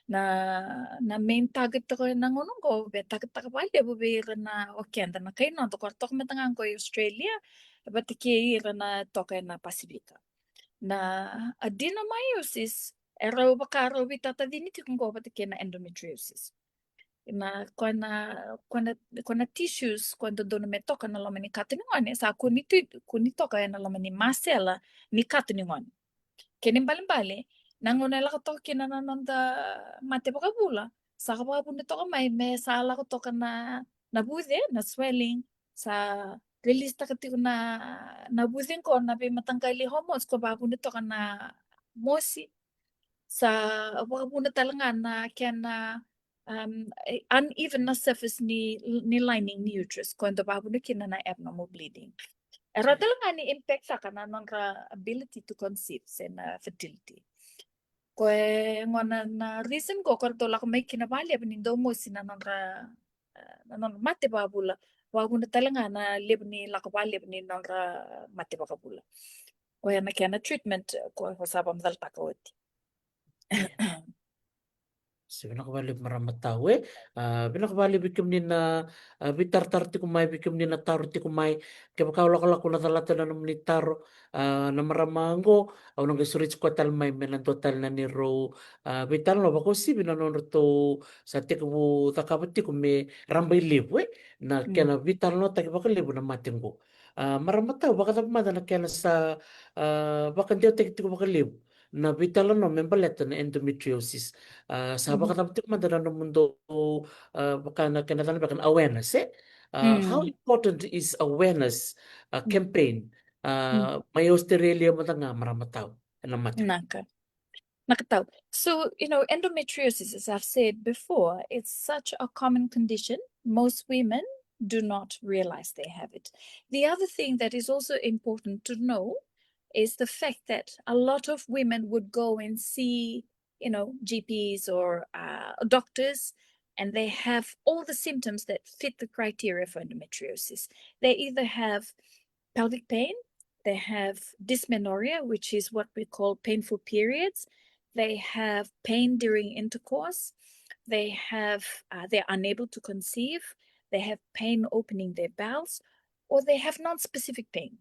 Na, na main target toka ena gauna qo, vei target toka vakalevu vei ira na o keda na kai noda ko ra toka mada ga qo e Australia, vata kei ira na toka ena Pasifika. Na adenomyosis, e rau vaka rau veitatacini tiko qo vata kei na endometriosis. Na, ko na, ko na, ko na tissues ko dodonu me toka na loma ni kato ni gone, sa kua ni tu, kua ni toka ena loma ni masela ni kato ni gone. Kena ibalebale, na gauna e lako toka kina na noda mate vakavula, sa ka vakavuna toka mai me sa lako toka na, na vuce, na swelling, sa release taka tiko na, na vuce qo na veimataqali hormones ko vakavuna toka na mosi, sa vakavuna tale ga na kena, um, e, uneven na surface ni, ni lining ni uterus, ko dau vakavuna kina na abnormal bleeding. E rau tale ga ni impact taka na nodra ability to conceive se na fertility. Ko e gona na reason qo ko ra dau lako mai kina vakalevu ni dau mosi na nodra, e, na nodra mate vakavula, vakavuna tale ga na levu ni lako vakalevu ni nodra mate vakavula. Koya na kena treatment ko, ko sa vakamacalataka oti. Se vinaka vakalevu marama tau, e. A, vinaka vakalevu vei kemuni na, a, veitaratara tiko mai, vei kemuni na taro tiko mai. Kevaka o lakolako na calata na nomuni taro, a, na marama qo, au na qai sureti koya tale mai me na dua tale na neirau, a, veitalanoa vakauasivi na nodratou sa tekivu cakava tiko me rabailevu, e, na kena veitalanoataki vakalevu na mate qo. A, marama tau, vakacava mada na kena sa, a, vakadewataki tiko vakalevu na veitalanoa me baleta na endometriosis? A, sa vakacava tiko mada na nomudou, a, vaka na kena cana beka na awareness, e? A, how important is awareness, a, campaign, a, mai Australia mada ga marama tau, ena mate? Naka. Na katau. So, you know, endometriosis, as I've said before, it's such a common condition. Most women do not realize they have it. The other thing that is also important to know is the fact that a lot of women would go and see, you know, G Ps or, uh, doctors, and they have all the symptoms that fit the criteria for endometriosis. They either have pelvic pain, they have dysmenorrhea, which is what we call painful periods, they have pain during intercourse, they have, uh, they're unable to conceive, they have pain opening their bowels, or they have non-specific pain.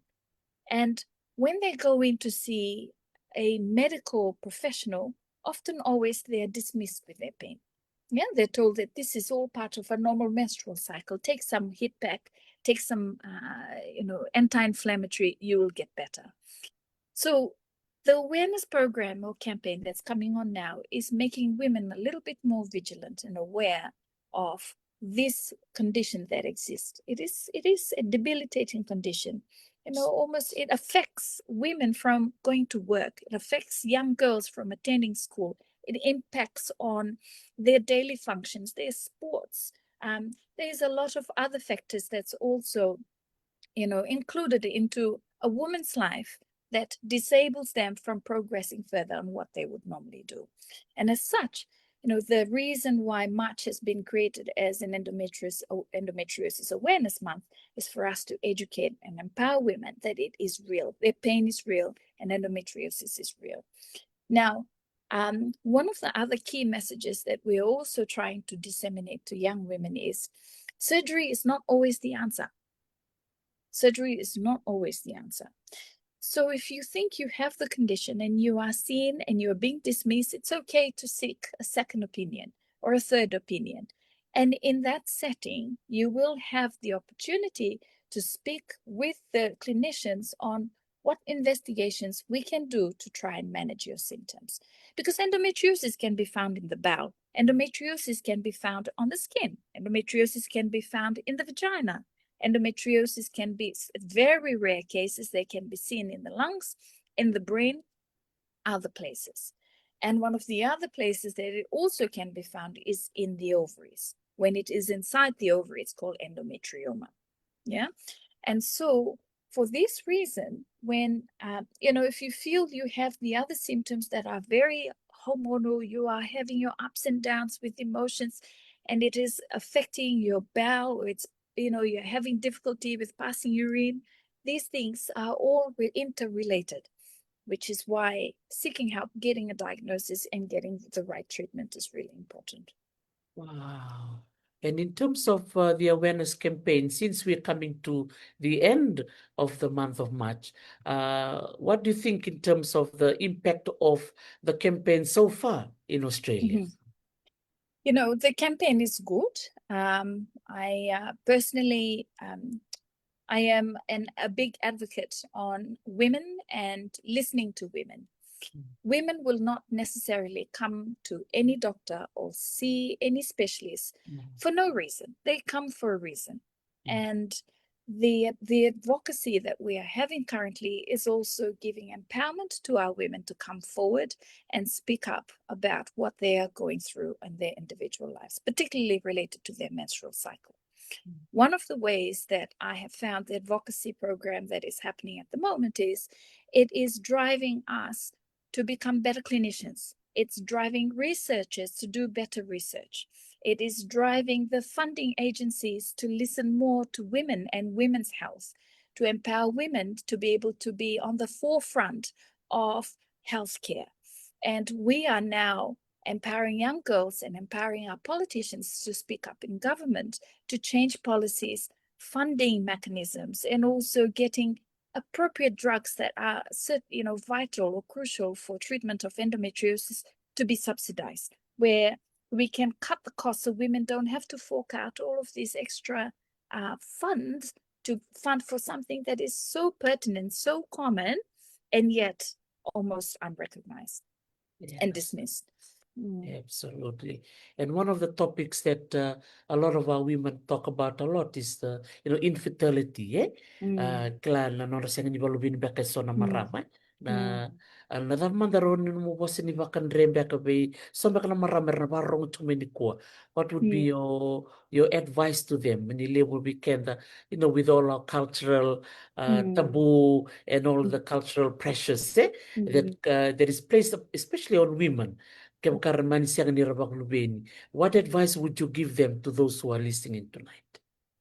And when they go in to see a medical professional, often always they are dismissed with their pain. Yeah, they're told that this is all part of a normal menstrual cycle. Take some heat pack, take some, uh, you know, anti-inflammatory, you will get better. So the awareness program or campaign that's coming on now is making women a little bit more vigilant and aware of this condition that exists. It is, it is a debilitating condition. You know, almost it affects women from going to work. It affects young girls from attending school. It impacts on their daily functions, their sports. Um, there's a lot of other factors that's also, you know, included into a woman's life that disables them from progressing further on what they would normally do. And as such, you know, the reason why March has been created as an endometriosis, endometriosis awareness month is for us to educate and empower women that it is real, their pain is real, and endometriosis is real. Now, um, one of the other key messages that we're also trying to disseminate to young women is surgery is not always the answer. Surgery is not always the answer. So if you think you have the condition and you are seen and you are being dismissed, it's okay to seek a second opinion or a third opinion. And in that setting, you will have the opportunity to speak with the clinicians on what investigations we can do to try and manage your symptoms. Because endometriosis can be found in the bowel. Endometriosis can be found on the skin. Endometriosis can be found in the vagina. Endometriosis can be, very rare cases, they can be seen in the lungs, in the brain, other places. And one of the other places that it also can be found is in the ovaries. When it is inside the ovary, it's called endometrioma. Yeah. And so for this reason, when, uh, you know, if you feel you have the other symptoms that are very hormonal, you are having your ups and downs with emotions, and it is affecting your bowel, or it's, you know, you're having difficulty with passing urine, these things are all re-, interrelated, which is why seeking help, getting a diagnosis, and getting the right treatment is really important. Wow. And in terms of, uh, the awareness campaign, since we're coming to the end of the month of March, uh, what do you think in terms of the impact of the campaign so far in Australia? You know, the campaign is good. Um, I, uh, personally, um, I am an, a big advocate on women and listening to women. Women will not necessarily come to any doctor or see any specialist for no reason. They come for a reason. And the, the advocacy that we are having currently is also giving empowerment to our women to come forward and speak up about what they are going through in their individual lives, particularly related to their menstrual cycle. One of the ways that I have found the advocacy program that is happening at the moment is it is driving us to become better clinicians. It's driving researchers to do better research. It is driving the funding agencies to listen more to women and women's health, to empower women to be able to be on the forefront of healthcare. And we are now empowering young girls and empowering our politicians to speak up in government, to change policies, funding mechanisms, and also getting appropriate drugs that are cert-, you know, vital or crucial for treatment of endometriosis to be subsidized, where we can cut the costs so women don't have to fork out all of these extra, uh, funds to fund for something that is so pertinent, so common, and yet almost unrecognized and dismissed. Absolutely. And one of the topics that, uh, a lot of our women talk about a lot is the, you know, infertility, eh? Uh, kila na nodra sega ni vakaluveni beka e so na marama, eh? Na, uh, na cava mada rau ni nomu vosa ni vakadre beka vei so beka na marama era na vakarorogo tu mai nikua. What would be your, your advice to them? Ni levu vei keda, you know, with all our cultural, uh, taboo and all the cultural pressures, eh, that, uh, that is placed especially on women. Kevaka ra mani sega ni ra vakaluveni, what advice would you give them, to those who are listening tonight?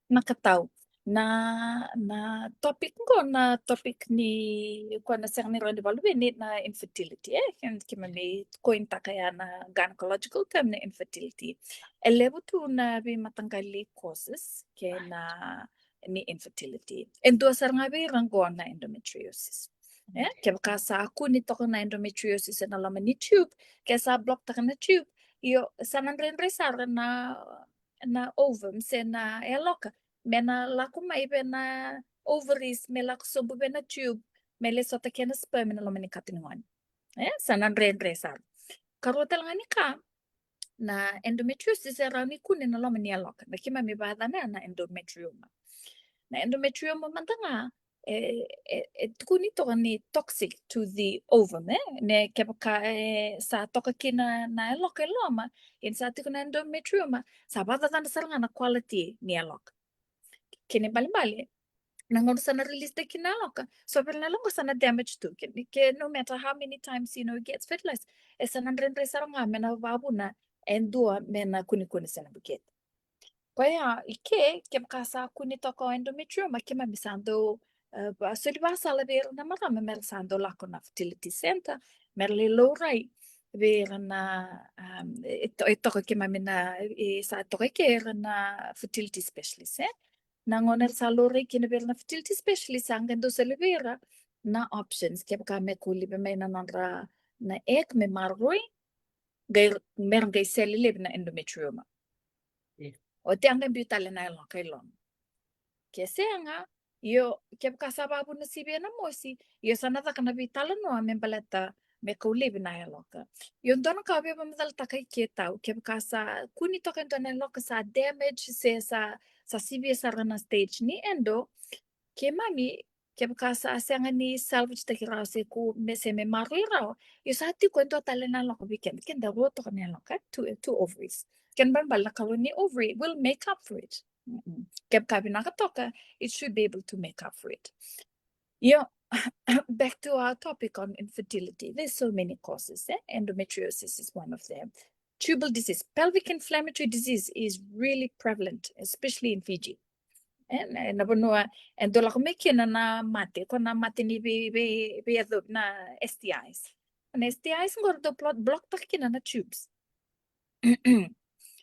Na ka tau, na, na topic qo, na topic ni ko na sega ni rawa ni vakaluveni, na infertility, eh? Keimami coin taka ya na gynecological term na infertility. E levu tu na veimataqali causes kei na ni infertility. E dua sara ga vei ira qo na endometriosis. Eh, kevaka sa kuni toka na endometriosis ena loma ni tube, ke sa block taka na tube, io, sa na dredre sara na, na ovum se na yaloka me na lako mai vei na ovaries, me lako sobu vei na tube, me lai sota kei na sperm ena loma ni katonigone. Eh, sa na dredre sara. Karua tale ga ni ka, na endometriosis e rawa ni kune na loma ni yaloka, na keimami vakayacana na endometrioma. Na endometrioma mada ga e, e, e tukuni toka ni toxic to the ovum, eh? Ne kevaka, eh, sa toka kina na yaloka e loma, ia ni sa tiko na endometrioma, sa vakacacana sara ga na quality ni yaloka. Kena ibalebale, na gauna sa na release taki na yaloka, so vei ira na yaloka sa na damage tu. Ke, ke no matter how many times, you know, it gets fertilized, e sa na dredre sara ga me na vakavuna e dua me na kunekune se na bukete. Koya i ke, kevaka sa kune toka o endometrioma, keimami sa dau, eh, soli vakasala vei ira na marama me ra sa dau lako na fertility center, me ra lai laurai vei ira na, um, e to-, e toka keimami na, e sa toka i ke ira na fertility specialist, eh? Na gauna era sa laurai kina vei ira na fertility specialist, sa qai dau soli vei ira na options, kevaka me koliva mai na nodra na egg me maroroi, qai, me ra qai sele laivi na endometrioma. Oti a qai biu tale na yaloka i loma. Ke sega, Io, kevaka sa vavuna sivia na mosi, io sa na caka na veitalanoa me baleta me kau laivi na yaloka. Io, dua na ka au via vakamacalataka i ke tau, kevaka sa kua ni toka e dua na yaloka sa damage se sa, sa sivia sara na stage ni endo, keimami, kevaka sa sega ni salvage taki rawa se ku me se me maroroi rawa, io sa tiko e dua tale na yaloka vei keda, keda rua toka na yaloka, two, two ovaries. Kena ibalebale na karua ni ovary will make up for it. Mm-mm. Kevaka vinaka toka, it should be able to make up for it. Io, back to our topic on infertility. There's so many causes, eh? Endometriosis is one of them. Tubal disease, pelvic inflammatory disease is really prevalent, especially in Fiji. E, na, na vanua e dau lako mai kina na mate, ko na mate ni vei, vei, vei, na S T Is. Na S T Is qo ra dau block, block taki kina na tubes.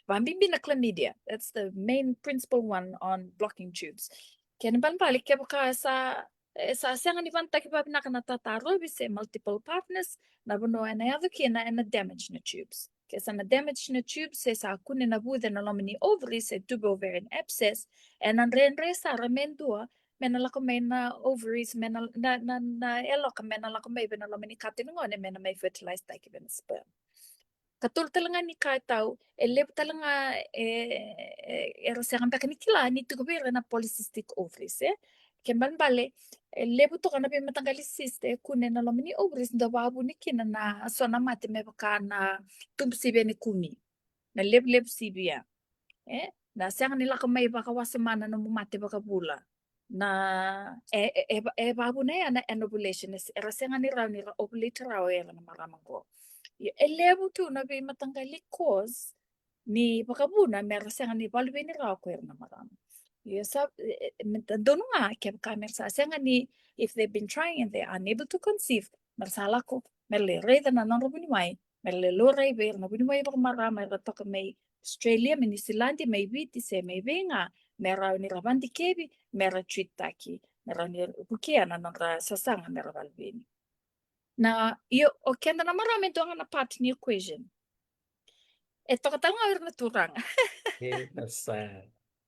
Vabibi na chlamydia. That's the main principal one on blocking tubes. Kena ibalebale kevaka sa, e sa sega ni vanataki vavinaka na tatarovi se multiple partners, na vanua ena yaco kina ena damage na tubes. Ke sa na damage na tubes, se sa kune na vuce na loma ni ovary se tubu ovarian abscess, ena dredre sara me dua me na lako mai na ovaries, me na, na, na, na yaloka me na lako mai vei na loma ni kato ni gone me na mai fertilize taki vei na sperm. Katolu tale ga ni ka e tau, e levu tale ga, e, e, era sega beka ni kila ni tiko vei ira na polycystic ovaries, e. Kena ibalebale, e levu toka na veimataqali cyst e kune na loma ni ovaries, dau vakavuna kina na so na mate me vaka na tubu sivia ni kumi, na levulevu sivia, e, na sega ni lako mai vakawasoma na nomu mate vakavula. Na, e, e, e, e vakavuna ya na anovulation, e, era sega ni rawa ni ra ovulate rawa era na marama qo. Io, e levu tu na veimataqali cause ni vakavuna me ra sega ni vakaluveni rawa ko ira na marama. Io, sa, e, e, me da donu ga kevaka me ra sa sega ni, if they've been trying and they are unable to conceive, me ra sa lako, me ra lai raica na nodra vuniwai, me ra lai laurai vei ira na vuniwai vakamarama era toka mai Australia, mai Niusiladi, mai Viti, se mai vei ga, me rawa ni ra vakadikevi, me ra treat taki, me rawa ni vukea na nodra sasaga me ra vakaluveni. Na, io, o keda na marama e dua ga na part ni equation. E toka tale ga o ira na turaga. E, na sa.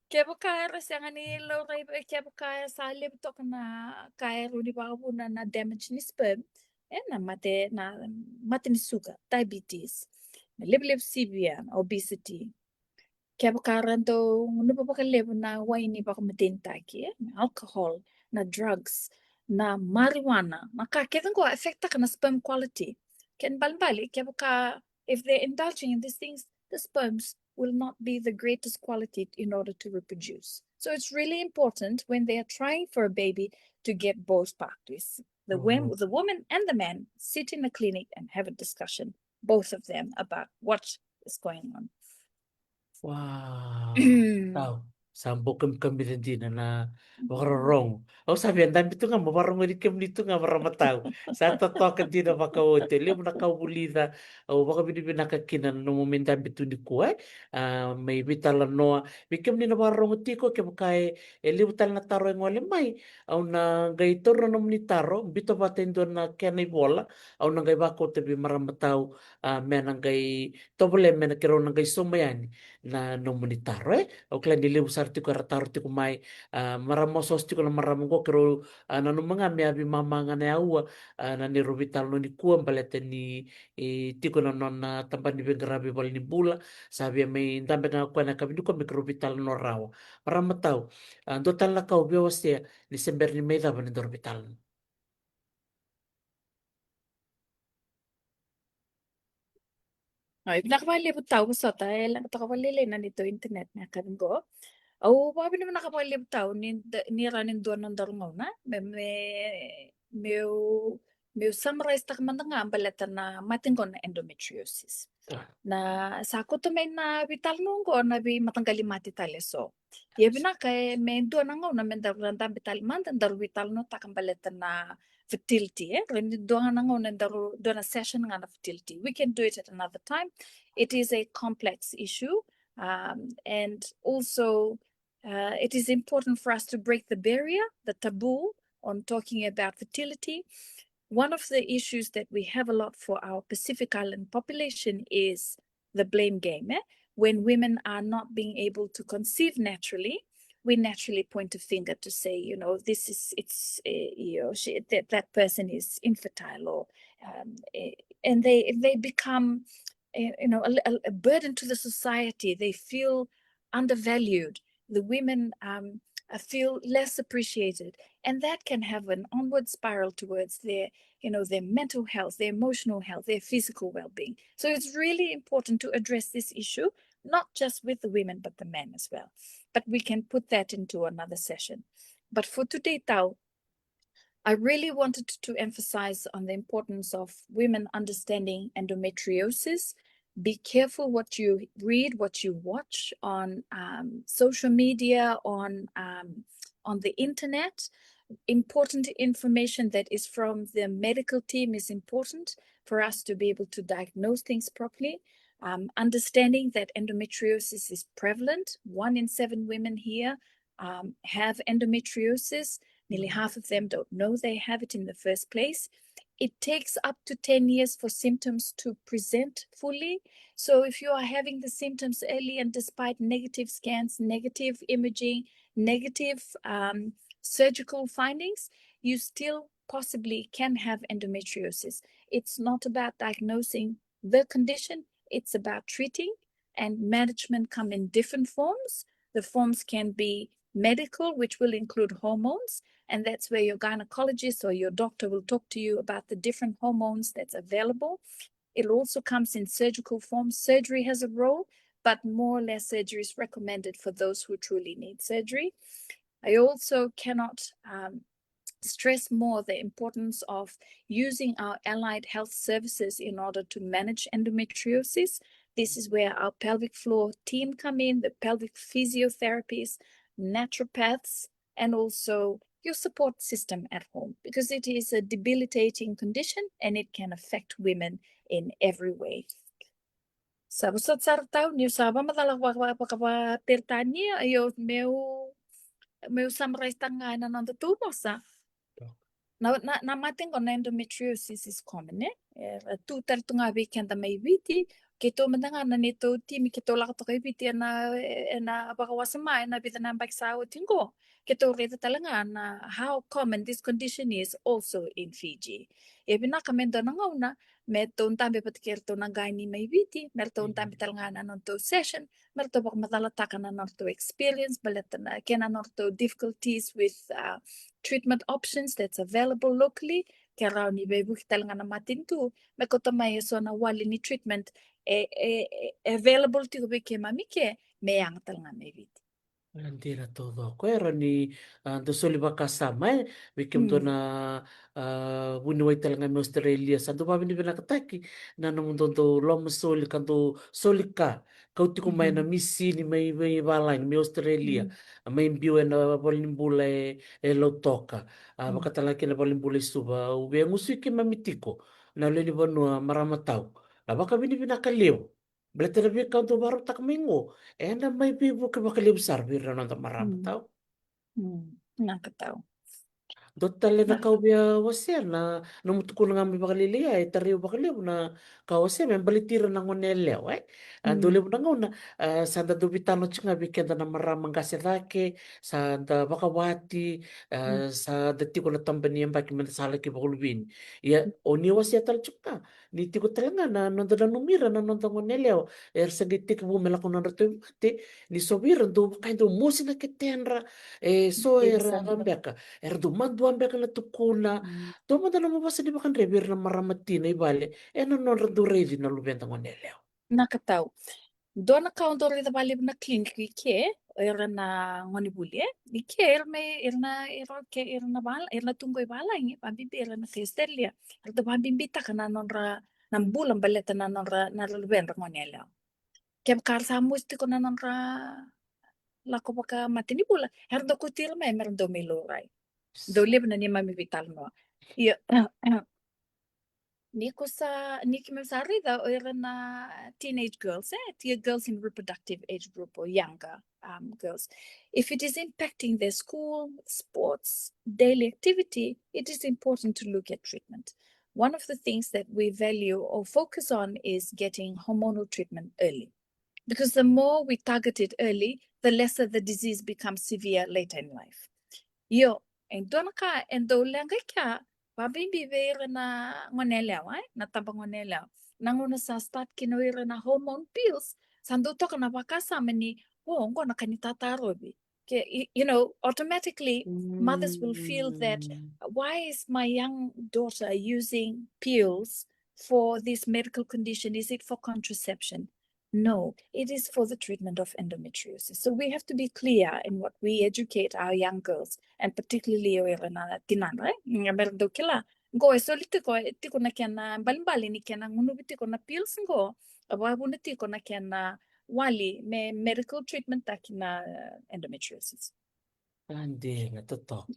Kevaka era sega ni laurai, kevaka e sa levu toka na ka e rawa ni vakavuna na damage ni sperm, e na mate, na mate ni suka, diabetes, na levulevu sivia, na obesity. Kevaka ra dau gunuva vakalevu na wai ni vakamatenitaki, e, na alcohol, na drugs, na marijuana, na ka kece qo affectaka na sperm quality. Kena ibalebale, kevaka, if they're indulging in these things, the sperms will not be the greatest quality in order to reproduce. So it's really important when they are trying for a baby to get both parties, the wom-, the woman and the man, sit in a clinic and have a discussion, both of them, about what is going on. Wow. Tau. Sa bau kamikamica dina na vakarorogo. Au sa via dabe tu ga mo vakarorogo ni kemuni tu ga, marama tau. Sa totoka dina vakaoti. E levu na ka au vulica, au vakavinavinaka kina na nomu mai dabe tu nikua, e. A, mai veitalanoa. Vei kemuni na vakarorogo tiko, kevaka e, e levu tale na taro e gole mai, au na qai taura na nomuni taro, biuta vata e dua na kena ivola, au na qai vakauta vei marama tau, a, me na qai tovolea me na keirau na qai sauma yani na nomuni taro, e. Au kila ni levu sara tiko era taro tiko mai, a, marama, osooso tiko na marama qo, keirau, a, nanuma ga me a veimama ga na aua, a, na neirau veitalanoa nikua baleta ni, e, tiko na nona tabana ni veiqaravi e valenibula, sa via mai dabe ga o koya na yakavi nikua me keirau veitalanoa rawa. Marama tau, a, dua tale na ka au via wasea ni se bera ni mai cava na daru veitalanoa. Oi, vinaka vakalevu tau, vosota, e leqa toka vakalailai na neitou internet na yakavi qo. Au vakavinavinaka vakalevu tau ni da-, ni rawa ni dua na nodaru gauna me, me, meu, meu summarize taka mada ga baleta na mate qo na endometriosis. A. Na sa koto mai na veitalanoa qo na veimataqali mate tale eso. Ia vinaka, e, me dua na gauna me daru dabe tale mada, daru veitalanoataka baleta na fertility, e? Rawa ni dua ga na gauna daru, dua na session ga na fertility. We can do it at another time. It is a complex issue, um, and also, uh, it is important for us to break the barrier, the taboo on talking about fertility. One of the issues that we have a lot for our Pacific Island population is the blame game, e? When women are not being able to conceive naturally, we naturally point a finger to say, you know, this is, it's, uh, you know, she, that, that person is infertile, or, um, eh, and they, they become, eh, you know, a, a, a burden to the society. They feel undervalued. The women, um, uh, feel less appreciated, and that can have an onward spiral towards their, you know, their mental health, their emotional health, their physical well-being. So it's really important to address this issue, not just with the women, but the men as well. But we can put that into another session. But for today, tau, I really wanted to emphasize on the importance of women understanding endometriosis. Be careful what you read, what you watch on, um, social media, on, um, on the internet. Important information that is from the medical team is important for us to be able to diagnose things properly. Um, understanding that endometriosis is prevalent, one in seven women here, um, have endometriosis. Nearly half of them don't know they have it in the first place. It takes up to ten years for symptoms to present fully. So if you are having the symptoms early and despite negative scans, negative imaging, negative, um, surgical findings, you still possibly can have endometriosis. It's not about diagnosing the condition, it's about treating, and management come in different forms. The forms can be medical, which will include hormones, and that's where your gynecologist or your doctor will talk to you about the different hormones that's available. It also comes in surgical form. Surgery has a role, but more or less surgery is recommended for those who truly need surgery. I also cannot, um, stress more the importance of using our allied health services in order to manage endometriosis. This is where our pelvic floor team come in, the pelvic physiotherapists, naturopaths, and also your support system at home, because it is a debilitating condition and it can affect women in every way. Sa vosota sara tau, niu sa vakamacala vaka, vaka, vakaperitania, io, meu, meu summarize taka ga ena noda tou vosa. Na, na, na mate qo na endometriosis is common, e? E, tu tale tu ga vei keda mai Viti, keitou mada ga na neitou timi, keitou lako toka i Viti ena, ena vakawasoma, ena vica na yabaki sa oti qo. Keitou raica tale ga na how common this condition is also in Fiji. E vinaka me dua na gauna me tou dabe vata kei ratou na gynae mai Viti, me ratou dabe tale ga na nodratou session, me ratou vakamacalataka na nodratou experience, baleta na, kei na nodratou difficulties with, uh, treatment options that's available locally, ke rawa ni veivuke tale ga na matanitu me kauta mai eso na wali ni treatment e, e, e available tiko vei keimami ke me yaga tale ga mai Viti. Dina taucoko, e rawa ni, a, dau soli vakasama, e, vei kemudou na, a, vuniwai tale ga mai Australia, sa dau vakavinavinakataki na nomudou dau loma soli ka dau soli ka, kau tiko mai na misini mai, mai valagi, mai Australia, a, mai biu ena valenibula e, e Lautoka, a, vakatalega kina valenibula e Suva, au via gusui keimami tiko na lewe ni vanua, marama tau. Na vakavinavinaka levu. Baleta na veika dou vakarautaka mai qo, ena mai veivuke vakalevu sara vei ira na noda marama tau. Vinaka tau. Dua tale na ka au via wasea, na nomu tukuna ga mai vakalailai, e tarai au vakalevu na ka au wasea me baleti ira na gone yalewa, e. A, dau levu na gauna, a, sa da dau veitaro tiko ga vei keda na marama qase cake, sa da vakawati, a, sa da tiko na taba ni yabaki me da sa laki vakaluveni. Ia, o ni wasea tale tiko ga, ni tiko tale ga na noda nanumi ira na noda gone yalewa, era se qai tekivu me lako na nodratou ivakate, ni so vei ira dau vaka e dau mosi na ketedra, e so era ra beka, era dau madua beka na tukuna. Dua mada na nomu vosa ni vakadre vei ira na marama tina i vale ena nodra dau raici na luveda gone yalewa. Vinaka tau. Dua na ka au dau raica vakalevu na clinic i ke, o ira na gonevuli, e? I ke, ira mai, ira na, ira ke, ira na vala, ira na tu qo i valagi, vakabibi ira na kai Australia. Era dau vakabibitaka na nodra, na bula baleta na nodra, na luvedra gone yalewa. Kevaka era sa mosi tiko na nodra lako vakamatanivola, era dau kauti ira mai, me ra dau mai laurai. Dau levu na neimami veitalanoa. Ia, ni ko sa, ni keimami sa raica o ira na teenage girls, e, teen girls in reproductive age group or younger, um, girls. If it is impacting their school, sports, daily activity, it is important to look at treatment. One of the things that we value or focus on is getting hormonal treatment early. Because the more we target it early, the lesser the disease becomes severe later in life. Io, e dua na ka e dau leqa i kea, vabibi vei ira na gone yalewa, e, na taba gone yalewa. Na gauna sa start kina o ira na hormone pills, sa dau toka na vakasama ni, o, oqo na ka ni tatarovi. Ke, y-, you know, automatically mothers will feel that, why is my young daughter using pills for this medical condition? Is it for contraception? No, it is for the treatment of endometriosis. So we have to be clear in what we educate our young girls, and particularly o ira na tinana, e? Mm, me ra dau kila. Qo e soli tiko, e tiko na kena balibali ni kena gunuvi tiko na pills qo, a vakavuna tiko na kena wali me medical treatment taki na endometriosis. A dina, totoka.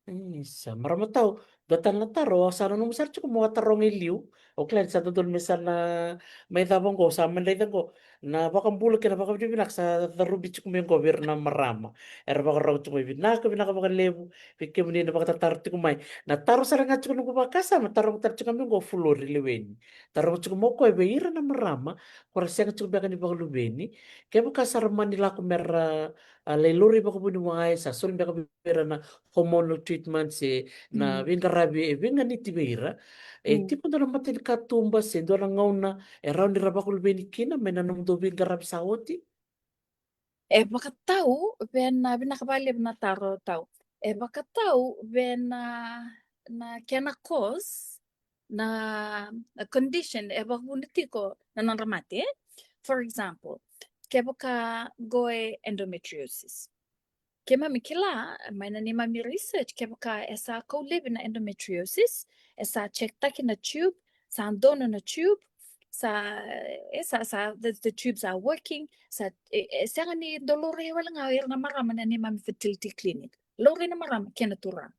Isa, marama tau, dua tale na taro, au sa nanuma sara tiko meu a taroga e liu. Au kila ni sa dodonu me sa na mai cava qo, sa mai raica qo. Na vakabula kei na vakavinavinaka sa carubi tiko mai qo vei ira na marama. Era vakarau tiko mai, vinaka, vinaka vakalevu vei kemuni na vakatataro tiko mai. Na taro sara ga tiko noqu vakasama, taroga tale tiko mai qo o Flori Leweni. Taroga tiko mai o koya vei ira na marama ko ra sega tiko beka ni vakaluveni. Kevaka sa ra mani lako me ra, a, lai laurai vakavuniwai, sa soli beka vei ira na hormonal treatment se na veiqaravi e veiganiti vei ira. E tiko dua na matanikatuba se dua na gauna e rawa ni ra vakaluveni kina mai na nomudou veiqaravi sa oti? E vakatau vei na, vinaka vakalevu na taro tau. E vakatau vei na, na kena cause, na, na condition e vakavuna tiko na nodra mate, e? For example, kevaka qo e endometriosis. Keimami kila, mai na neimami research, kevaka e sa kau laivi na endometriosis, e sa check taki na tube, sa donu na tube, sa, e sa, sa, the, the tubes are working, sa, e, e sega ni dau laurai wale ga o ira na marama na neimami fertility clinic. Laurai na marama kei na turaga.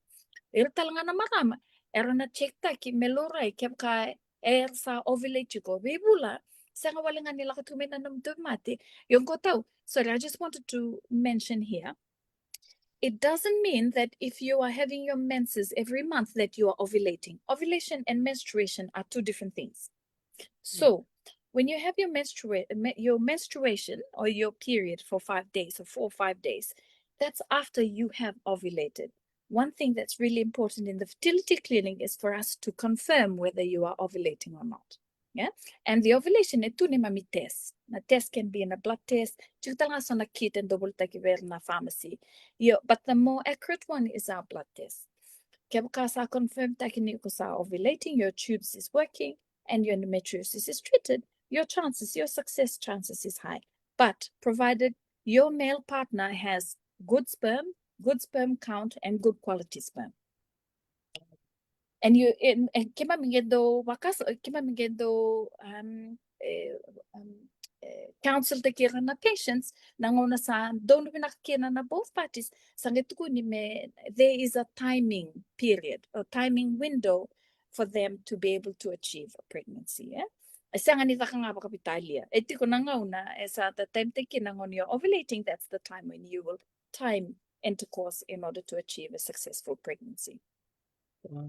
Ira tale ga na marama, era na check taki me laurai kevaka era sa ovulate tiko. Veivula, sega wale ga ni lako tu mai na nomu tauvimate. Io qo tau, sorry, I just wanted to mention here. It doesn't mean that if you are having your menses every month that you are ovulating. Ovulation and menstruation are two different things. So, when you have your menstrua-, me-, your menstruation or your period for five days or four or five days, that's after you have ovulated. One thing that's really important in the fertility clinic is for us to confirm whether you are ovulating or not. Yeah? And the ovulation e tu neimami test. Na test can be in a blood test. Tiko tale ga so na kit e dau volitaki vei ira na pharmacy. Io, but the more accurate one is our blood test. Kevaka sa confirm taki ni ko sa ovulating, your tubes is working, and your endometriosis is treated, your chances, your success chances is high. But provided your male partner has good sperm, good sperm count, and good quality sperm. And you, and, and keimami qai dau vakas-, keimami qai dau, um, e, um, e, counsel taki ira na patients, na gauna sa donu vinaka kina na both parties, sa qai tukuni me, there is a timing period or timing window for them to be able to achieve a pregnancy, e? E sega ni caka ga vakavitalia. E tiko na gauna, e sa the time taki na gauna you're ovulating, that's the time when you will time intercourse in order to achieve a successful pregnancy. Wow.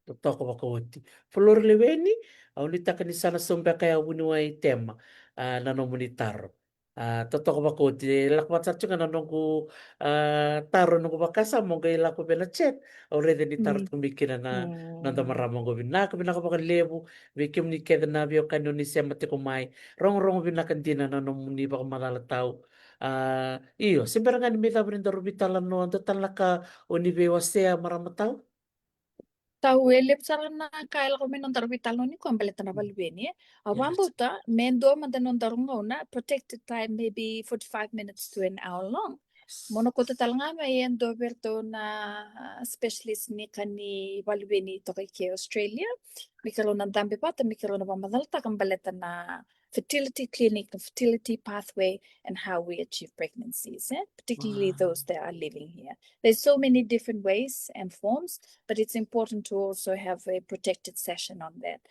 Totoka vakaoti. Flori Leweni, au nuitaka ni sa na sau beka ya vuniwai Tema, a, na nomuni taro. A, totoka vakaoti. E lako vata sara tiko ga na noqu, a, taro, noqu vakasama, au qai lako vei na chat. Au raica ni taro tiko mai kina na, na noda marama qo. Vinaka, vinaka vakalevu vei kemuni kece na veiwekani o ni sema tiko mai. Rogorogo vinaka dina na nomuni vakamacala tau. A, io, se bera ga ni mai cava ni daru veitalanoa, dua tale na ka o ni veiwasea, marama tau? Tau, e levu sara na ka e lako mai nodaru veitalanoa nikua baleta na valuveni, e. Au vakabauta me dua mada nodaru gauna, protected time, maybe forty-five minutes to an hour long. Mo na kauta tale ga mai e dua vei iratou na specialist ni ka ni valuveni toka i ke Australia. Me keirau na dabe vata, me keirau na vakamacalataka baleta na fertility clinic, the fertility pathway, and how we achieve pregnancies, eh? Particularly those that are living here. There's so many different ways and forms, but it's important to also have a protected session on that.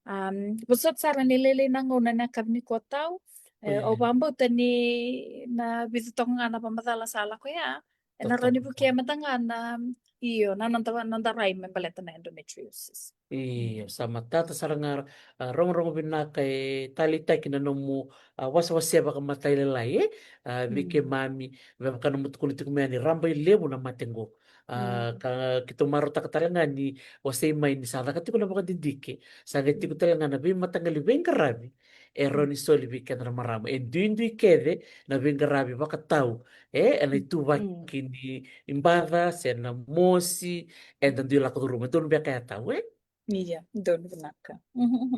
Um, vosota sara ni lailai na gauna na yakavi nikua tau. E, au vakabauta ni na vica toka ga na vakamacala sa lako ya. E na rawa ni vukea mada ga na, io, na noda, noda rai me baleta na endometriosis. Io, sa matata sara ga, a, rogorogo vinaka e taleitaki na nomu, a, wasewase vakamatailalai, e? A, vei keimami, me vaka nomu tukuna tiko mai ni rabailevu na mate qo. A, ka keitou marautaka tale ga ni wasei mai ni sa caka tiko na vakadidike, sa qai tiko tale ga na veimataqali veiqaravi e rawa ni soli vei keda na marama. E duidui kece na veiqaravi vakatau, e, e na ituvaki ni ibaca se na mosi, eda dui lako curuma, donu beka ya tau, e? Ia, donu vinaka.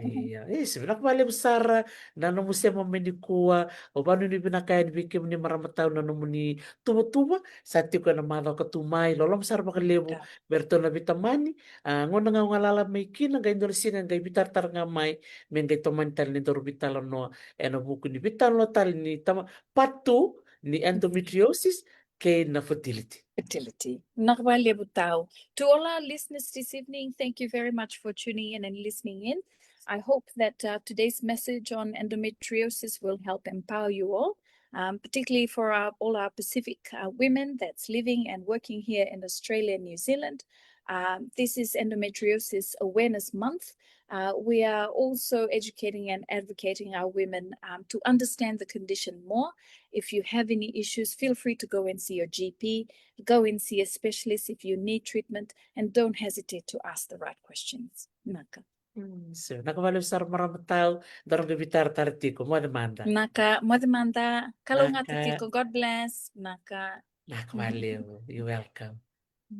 Ia, e, se vinaka vakalevu sara na nomu sema mai nikua. Au vanuinui vinaka yani vei kemuni marama tau na nomuni tuvatuva, sa tiko e na macawa ka tu mai, loloma sara vakalevu me ratou na veitamani. A, gauna ga au galala mai kina, qai dua na siga qai veitaratara ga mai me qai tomani tale ni daru veitalanoa e na vuku ni veitalanoa tale ni tama, part two ni endometriosis kei na fertility. Fertility. Vinaka vakalevu tau. To all our listeners this evening, thank you very much for tuning in and listening in. I hope that, uh, today's message on endometriosis will help empower you all, um, particularly for our, all our Pacific, uh, women that's living and working here in Australia and New Zealand. Um, this is Endometriosis Awareness Month. Uh, we are also educating and advocating our women, um, to understand the condition more. If you have any issues, feel free to go and see your G P, go and see a specialist if you need treatment, and don't hesitate to ask the right questions. Vinaka. Mm, so, vinaka vakalevu sara marama tau, daru qai veitaratara tiko, moce mada. Vinaka, moce mada, kalougata tiko, God bless, vinaka. Vinaka vakalevu, you're welcome.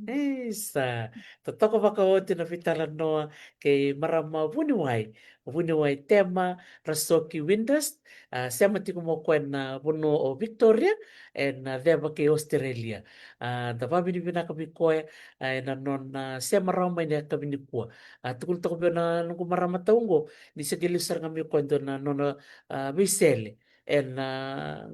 Isa, totoka vakaoti na veitalanoa kei marama vuniwai, vuniwai Tema Rasoki Windust, a, sema tiko mai o koya na vanua o Victoria, e na ceva kei Australia. A, da vavinavinaka vei koya, a, e na nona sema rawa mai na yakavi nikua. A, tukuna toka vei au na noqu marama tau qo, ni se qai lesu sara ga mai o koya dua na nona, a, veisele e na,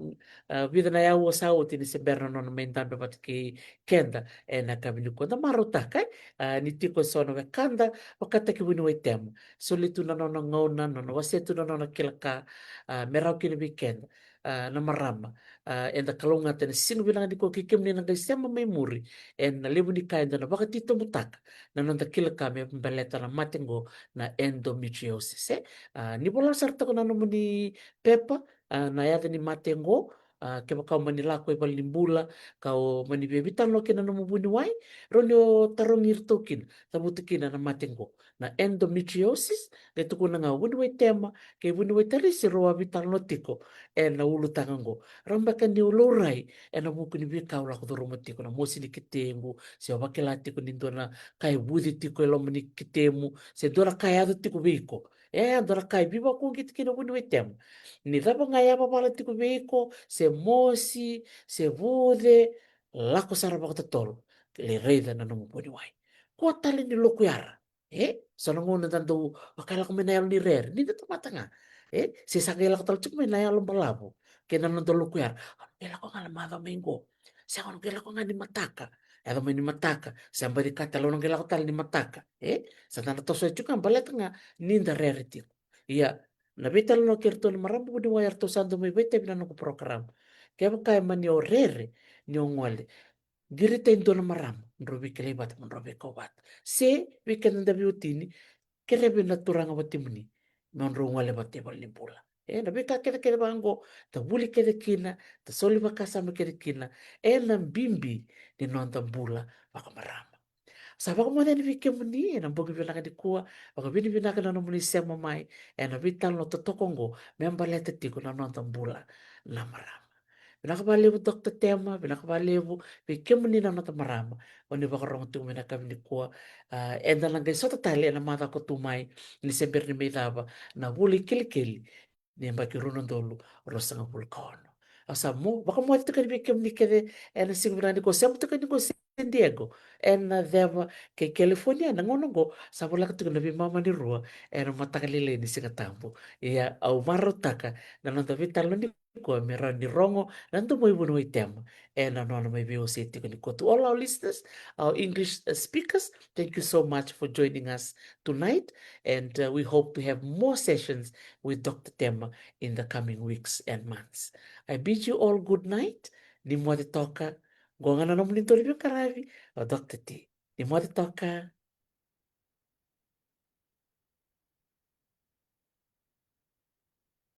a, vica na yaua sa oti ni se bera na nona mai dabe vata kei keda e na yakavi nikua. Da marautaka, e, a, ni tiko e so na wekada vakataki vuniwai Tema. Soli tu na nona gauna, nona wasea tu na nona kila ka, a, me rawa kina vei keda, a, na marama. A, eda kalougata e na siga vinaka nikua kei kemuni na qai sema mai muri, e na levu ni ka eda na vakatitobutaka na noda kila ka me baleta na mate qo na endometriosis, e. A, ni vola sara toka na nomuni pepa, a, na yaca ni mate qo, a, kevaka o mani lako i valenibula ka o mani via veitalanoa kei na nomu vuniwai, rawa ni o tarogi iratou kina, cavuta kina na mate qo na endometriosis. Qai tukuna ga o vuniwai Tema kei vuniwai Tarisi rau a veitalanoa tiko e na ulutaga qo. Rawa beka niu laurai e na vuku ni veika au lako curuma tiko, na mosi ni ketequ, se o vakila tiko ni dua na ka e vuci tiko e loma ni ketemu, se dua na ka e yaco tiko vei iko. E, dua na ka e veivakauqeti kina vuniwai Tema. Ni cava ga e yavavala tiko vei iko, se mosi, se vuce, lako sara vakatotolo, lai raica na nomu vuniwai. Kua tale ni lokuyara. E, so na gauna da dau vaka e lako mai na yalo ni rere, ni da tamata ga. E, se sa qai lako tale tiko mai na yalo balavu kei na noda lokuyara. Au na qai lako ga na macawa mai qo. Se au na qai lako ga ni mataka. Yaco mai ni mataka, se baci ka tale, au na qai lako tale ni mataka. E, sa da na toso tiko ga baleta ga ni da rere tiko. Ia, na veitalanoa kei iratou na marama vuniwai eratou sa dau mai vakaitavi na noqu program. Kevaka e mani o rere ni o gole, qirita e dua na marama, drau veikilai vata, mo drau veikau vata. Se vei keda da veiwatini, kerea vei na turaga watimuni mo drau gole vata i valenibula. E, na veika kecekece vaqo, da vuli kece kina, da soli vakasama kece kina, e na bibi ni noda bula vakamarama. Sa vakamoce yani vei kemuni e na bogi vinaka nikua, vakavinavinaka na nomuni sema mai e na veitalanoa totoka oqo me baleta tiko na noda bula na marama. Vinaka vakalevu Doctor Tema, vinaka vakalevu vei kemuni na noda marama o ni vakarogo tiko mai na yakavi nikua. A, eda na qai sota tale e na macawa ka tu mai, ni se bera ni mai cava na vula i kelikeli ni yabaki rua na udolu ruasagavulu ka ono. Au sa mo vakamoce tiko yani vei kemuni kece e na siga vinaka nikua, sema tiko yani ko San Diego e na ceva kei California e na gauna oqo, sa voleka tiko na veimama ni rua e na mataka lailai ni Siga Tabu. Ia, au marautaka na noda veitalanoa nikua me rawa ni rogo na domo i vuniwai Tema e na nona mai veiwasei tiko nikua. To all our listeners, our English, uh, speakers, thank you so much for joining us tonight, and, uh, we hope to have more sessions with Doctor Tema in the coming weeks and months. I bid you all good night. Ni moce toka, Qo ga na nomuni dau ni veiqaravi o Doctor T. Ni moce toka.